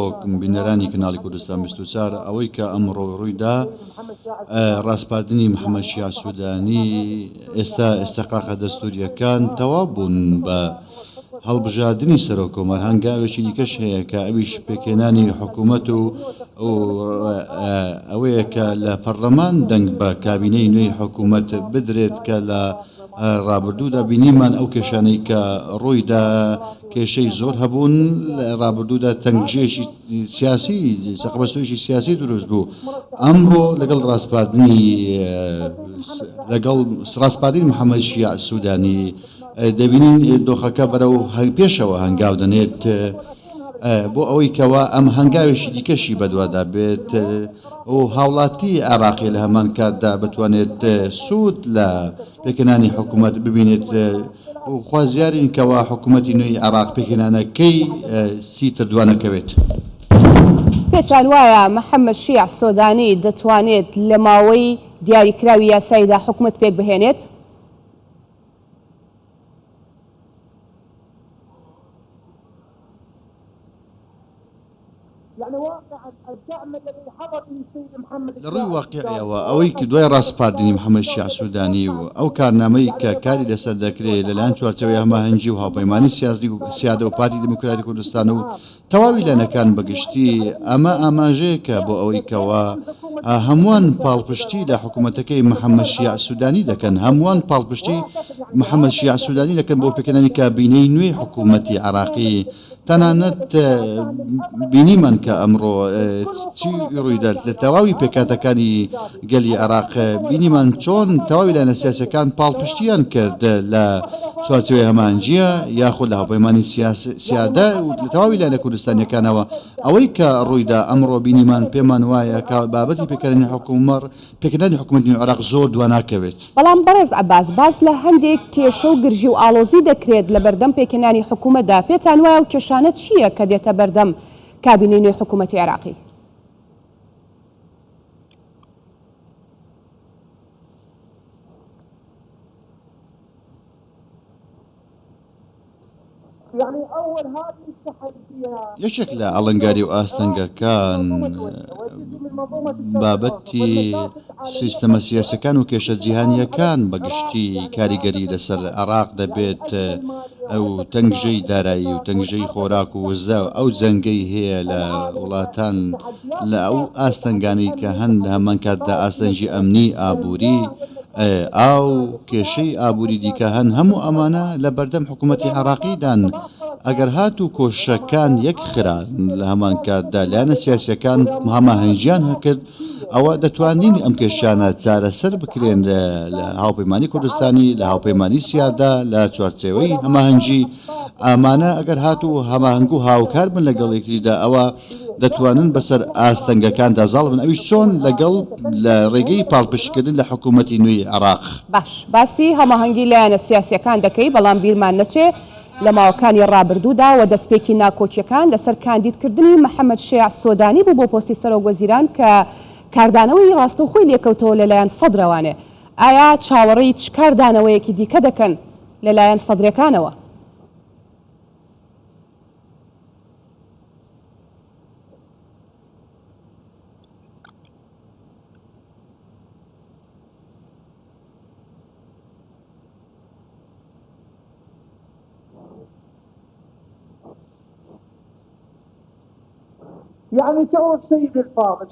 بینەرانی کەناڵی کوردستان 24 ئەوەی کە ئەمڕۆ ڕوویدا ڕاسپاردنی محەممەد شیاع سوودانی ئێستا ئێستەقاقە دەستوریەکان تەواو بوون بە هەڵبژاردنی سەرۆک کۆمار هەنگاوێکی دیکەش هەیە کە ئەویش پێکهێنانی حکوومەت و ئەوەیە کە لە پەرلەمان دەنگ بە کابینەی نوێی حکوومەت بدرێت کە لە. ڕابردوودا بینیمان ئەو کێشانەی کە ڕوویدا کێشەی زۆر هەبوون لە ڕابردوودا تەنگژێکی سیاسی چەقبەستوویەکی سیاسی دروست بوو ئەمڕۆ لەگەڵ ڕاسپاردنی لەگەڵ ڕاسپاردنی محەممەد شیاع سوودانی دەبینین دۆخەکە بەرەو پێشەوە هەنگاو دەنێت بۆ ئەوەی کەوا ئەم هەنگاوێکی دیکەشی بەدوادا بێت و هاوڵاتی عێراقی لە هەمان کاتدا بتوانێت سوود لە پێکهێنانی حکوومەت ببینێت و خوازیارین کەوا حکوومەتی نوێی عێراق پێکهێنانەکەی چیتر دوانەکەوێت. پێتان وایە محەممەد شیاع سۆدانی دەتوانێت لە ماوەی دیاریکراوی یاساییدا حکومەت پێکبهێنێت؟ لە ڕووی واقیعیەوە ئەوەی کە دوای ڕاسپاردنی محەمەد شیاع سودانی و ئەو کارنامەی کە کاری لەسەر دەکرێت لەلایەن چوارچێوەی هەماهەنگی و هاوپەیمانی سیاسی و سیادە و پارتی دیموکراتی کوردستان و تەواوی لایەنەکان بەگشتی ئەمە ئاماژەیەکە بۆ ئەوەی کەوا هەمووان پاڵپشتی لە حکوومەتەکەی محەممەد شیاع سوودانی دەکەن، هەمووان پاڵپشتی محەممەد شیاع سوودانی دەکەن بۆ پێکهێنانی کابینەی نوێی حکوومەتی عێراقی. تەنانەت بینیمان کە ئەمڕۆ چی ڕوویدا لە تەواوی پێکهاتەکانی گەلی عێراق، بینیمان چۆن تەواوی لایەنە سیاسییەکان پاڵپشتییان کرد لە چوارچێوەی هەماهەنگییە یاخود لە هاوپەیمانی سیادە و لە تەواوی لایەنە کوردستانییەکانەوە. ئەوەی کە ڕوویدا ئەمڕۆ بینیمان پێمان وایە کە بابەتی پێکهێنانی حکومەڕ پێکهێنانی حکومەتی نوێی عێراق زۆر دواناکەوێت. بەڵام بەڕێز عەباس باس لە هەندێک کێشە و گرژی و ئاڵۆزی دەکرێت لەبەردەم پێکهێنانی حکومەتدا، پێتان وایە ئەو کێشانە چییە کە دێتە بەردەم کابینەی نوێی حکومەتی عێراقی؟ یەکێک لە ئاڵنگاری و ئاستەنگەکان بابەتی سیستەمە سیاسەکان و کێشە جیهانییەکان بە گشتی کاریگەری لەسەر عێراق دەبێت ئەو تەنگژەی دارایی و تەنگژەی خۆراک و وزە و ئەو جەنگەی هەیە لە وڵاتان لە ئەو ئاستەنگانەی کە هەن لە هەمان کاتدا ئاستەنگی ئەمنی ئابووری ئاو، کێشەی ئابووری دیکە هەن، هەموو ئەمانە لە بەردەم حکوومەتی عێراقیدان، ئەگەر هاتوو کۆشەکان یەکخران لە هەمان کاتدا لایەنە سیاسییەکان هەماهەنگییان کرد، ئەوە دەتوانین ئەم کێشانە چارەسەر بکرێن لە هاوپەیمانی کوردستانی، لە هاوپەیمانی سیادە، لە چوارچێوەی هەماهەنگی، ئەمانە ئەگەر هاتوو هەماهەنگ و هاوکار بن لەگەڵ یەکتریدا ئەوە دەتوانن بەسەر ئاستەنگەکاندا زاڵ بن، ئەویش چۆن؟ لەگەڵ لە ڕێگەی پاڵپشتیکردن لە حکوومەتی نوێی عێراق. باش باسی هەماهەنگی لایەنە سیاسییەکان دەکەی، بەڵام بیرمان نەچێ لە ماوەکانی ڕابردوودا و دەستپێکی ناکۆکییەکان لەسەر کاندیدکردنی محەمەد شیاع سۆدانی بوو بۆ پۆستی سەرۆک وەزیران کە کاردانەوەی ڕاستەوخۆی لێکەوتەوە لەلایەن سەدرەوانێ، ئایا چاوەڕێی چ کاردانەوەیەکی دیکە دەکەن لەلایەن سەدرەکانەوە؟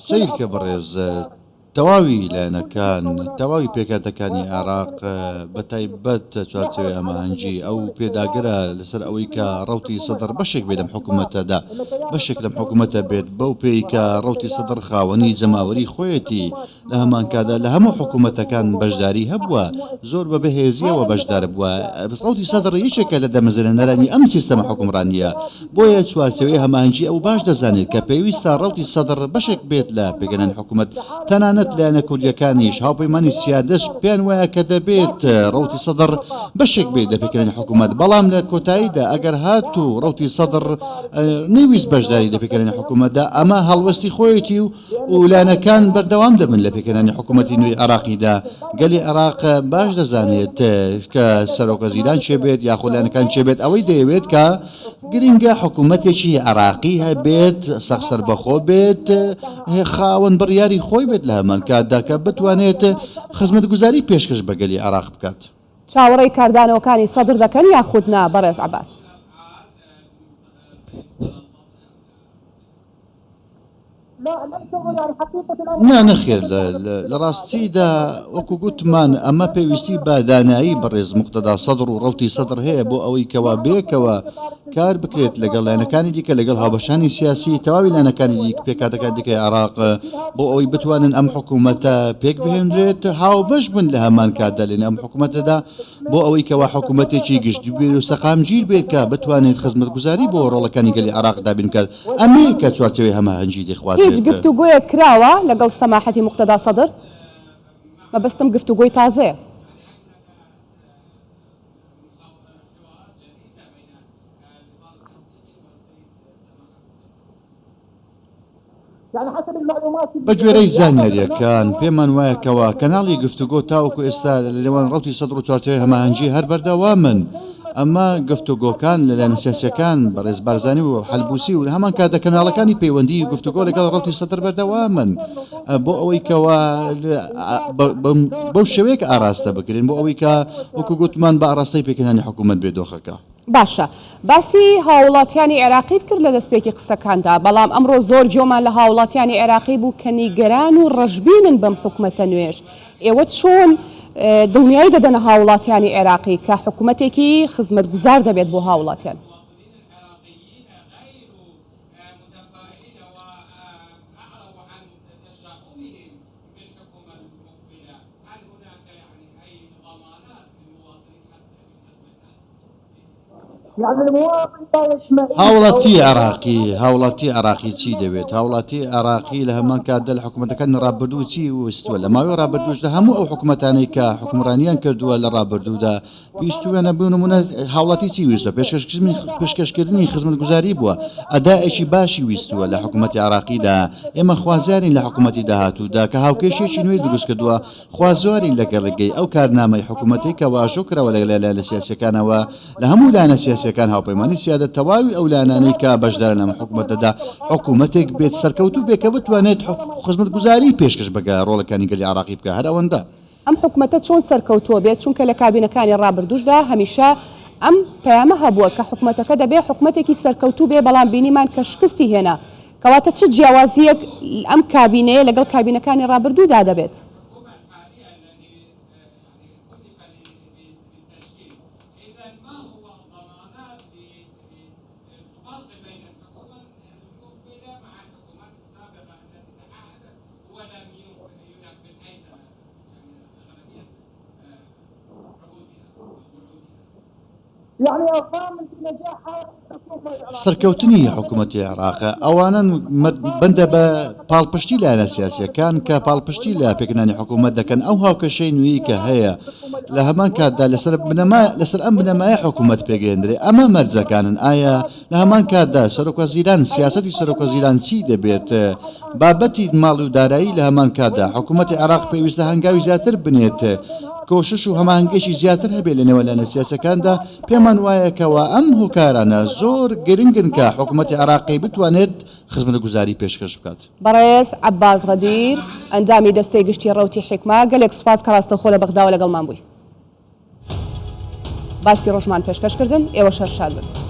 سەیرکە بەڕێز تەواوی لایەنەکان، تەواوی پێکهاتەکانی عێراق، بەتایبەت چوارچێوەی هەماهەنگی، ئەو پێداگرە لەسەر ئەوەی کە ڕەوتی سەدر بەشێک بێت لەم حکوومەتەدا، بەشێک لەم حکوومەتە بێت، بەو پێی کە ڕەوتی سەدر خاوەنی جەماوەری خۆیەتی، لە هەمانکاتدا لە هەموو حکوومەتەکان بەشداری هەبووە، زۆر بە بەهێزییەوە بەشدار بووە. ڕەوتی سەدر یەکێکە لە دامەزرێنەرانی ئەم سیستەمە حوکمڕانییە، بۆیە چوارچێوەی هەماهەنگی ئەو باش دەزانێت کە پێویستە ڕەوتی سەدر بەشێک بێت لە پێکهێنانی حکوومەت، تەنانەت لایەنە کوردییەکانیش، هاوپەیمانی سیادەش پێیان وایە کە دەبێت ڕەوتی سەدر بەشێک بێت لە پێکهێنانی حکوومەت، بەڵام لە کۆتاییدا ئەگەر هاتوو ڕەوتی سەدر نەیویست بەشداری لە پێکهێنانی حکوومەتدا، ئەمە هەڵوێستی خۆیەتی و و لایەنەکان بەردەوام دەبن لە پێکهێنانی حکوومەتی نوێی عێراقیدا، گەلی عێراق باش دەزانێت کە سەرۆکوەزیران کێ بێت یاخود لایەنەکان کێ بێت، ئەوەی دەیەوێت کە گرنگە حکوومەتێکی عێراقی هەبێت، سەخت سەربەخۆ بێت، خاوەن بڕیاری خۆی بێت لە هەمان کاتدا کە بتوانێت خزمەتگوزاری پێشکەش بە گەلی عێراق بکات. چاوەڕێی کاردانەوەکانی سەدر دەکەن یاخود نا بەڕێز عەباس؟ نا نەخێر لە ڕاستیدا وەکو گوتمان ئەمە پێویستی بە دانایی بەڕێز موقتەدا سەدڕ و ڕەوتی سەدڕ هەیە بۆ ئەوەی کەوا بەیەکەوە کار بکرێت لەگەڵ لایەنەکانی دیکە لەگەڵ هاوبەشانی سیاسی تەواوی لایەنەکانی دیک پێکهاتەکانی دیکەی عێراق بۆ ئەوەی بتوانن ئەم حکوومەتە پێک بهێنرێت هاوبەش بن لە هەمان کاتدا لەنێو ئەم حکوومەتەدا بۆ ئەوەی کەوا حکوومەتێکی گشتگیر و سەقامگیر بێت کە بتوانێت خزمەتگوزاری بۆ ڕۆڵەکانی گەلی عێراق دابین بکات ئەمەیە کە چوارچێوەی هەماهەنگی هیچ دەخوازێت. گفتوگۆیەک کراوە لەگەڵ سەماحەتی موقتەدا سەدر؟ مەبەستم گفتوگۆی تازەیە. بەگوێرەی زانیارییەکان، پێمان وایە کەوا کەناڵی گفتوگۆ تاوەکو ئێستا لەنێوان ڕەوتی سەدر و چوارچێوەی هەماهەنگی هەر بەردەوامن، ئەمە گفتوگۆکان لە لایەنە سیاسییەکان، بەڕێز بارزانی و حەلبوسی و لە هەمان کاتدا کەناڵەکانی پەیوەندی گفتوگۆ لەگەڵ ڕەوتی سەدر بەردەوامن بۆ ئەوەی کەوا بەو شێوەیە کە ئاراستە بکرێن بۆ ئەوەی کە وەکو گوتمان بە ئاراستەی پێکهێنانی حکوومەت بێ دۆخەکە. باشە باسی هاوڵاتیانی عێراقیت کرد لە دەستپێکی قسەکاندا، بەڵام ئەمڕۆ زۆر گوێمان لە هاوڵاتیانی عێراقی بوو کە نیگەران و ڕەشبینن بەم حکومەتە نوێش، ئێوە چۆن دڵنیایی دەدەنە هاوڵاتیانی عێراقی کە حکومەتێکی خزمەتگوزار دەبێت بۆ هاوڵاتیان؟ هاوڵاتی عێراقی هاوڵاتی عێراقی چی دەوێت؟ هاوڵاتی عێراقی لە هەمان کاتدا لە حکوومەتەکانی ڕابردوو چی ویستووە؟ لە ماوەی ڕابردووشدا هەموو ئەو حکوومەتانەی کە حکومڕانیان کردووە لە ڕابردوودا ویستوویانە بۆ نموونە هاوڵاتی چی ویستووە؟ پێشکەشکردنی پێشکەشکردنی خزمەتگوزاری بووە، ئەدائێکی باشی ویستووە لە حکوومەتی عێراقیدا. ئێمە خوازیارین لە حکوومەتی داهاتوودا کە هاوکێشەیەکی نوێی دروست کردووە، خوازیارین لە ڕێگەی ئەو کارنامەی حکومەتەی کە واژۆ کراوە لە لایەنە سیاسیەکانەوە لە هەموو لایەنە سیاسیەکان هاوپەیمانی سیادە تەواوی ئەو لایەنانەی کە بەشدارن لەم حکومەتەدا حکومەتێک بێت سەرکەوتوو بێت کە بتوانێت خزمەتگوزاری پێشکەش بە ڕۆڵەکانی گەلی عێراقی بکات هەر ئەوەندە. ئەم حکومەتە چۆن سەرکەوتووە بێت چونکە لە کابینەکانی ڕابردووشدا هەمیشە ئەم پەیامە هەبووە کە حکومەتەکە دەبێ حکومەتێکی سەرکەوتوو بێ بەڵام بینیمان کە شکستی هێنا کەواتە چ جیاوازییەک ئەم کابینەیە لەگەڵ کابینەکانی ڕابردوودا دەبێت؟ سەرکەوتنی حکوومەتی عێراق ئەوانەن بەندە بە پاڵپشتی لایەنە سیاسیەکان کە پاڵپشتی لە پێکنانی حکوومەت دەکەن ئەو هاوکێشەی نوێی کە هەیە لە هەمان کاتدا لەسەر بنەما لەسەر ئەم بنەمایە حکوومەت پێگەیەندرێ ئەمە مەرجەکانن ئایا لە هەمان کاتدا سەرۆکوەزیران سیاسەتی سەرۆکوەزیران چی دەبێت بابەتی ماڵی و دارایی لە هەمان کاتدا حکوومەتی عێراق پێویستە هەنگاوی زیاتر بنێت کۆشش و هەماهەنگیی زیاتر هەبێت لە نێوان لایەنە سیاسیەکاندا، پێمان وایە کەوا ئەم هۆکارانە زۆر گرنگن کە حکومەتی عێراقی بتوانێت خزمەتگوزاری پێشکەش بکات. بەڕێز عەباس غەدیر، ئەندامی دەستەی گشتی ڕەوتی حیکمە، گەلێک سوپاس کە ڕاستەوخۆ لە بەغداوە لەگەڵمان بووی. باسی ڕۆژمان پێشکەش کردن، ئێوەش هەر شاد بن.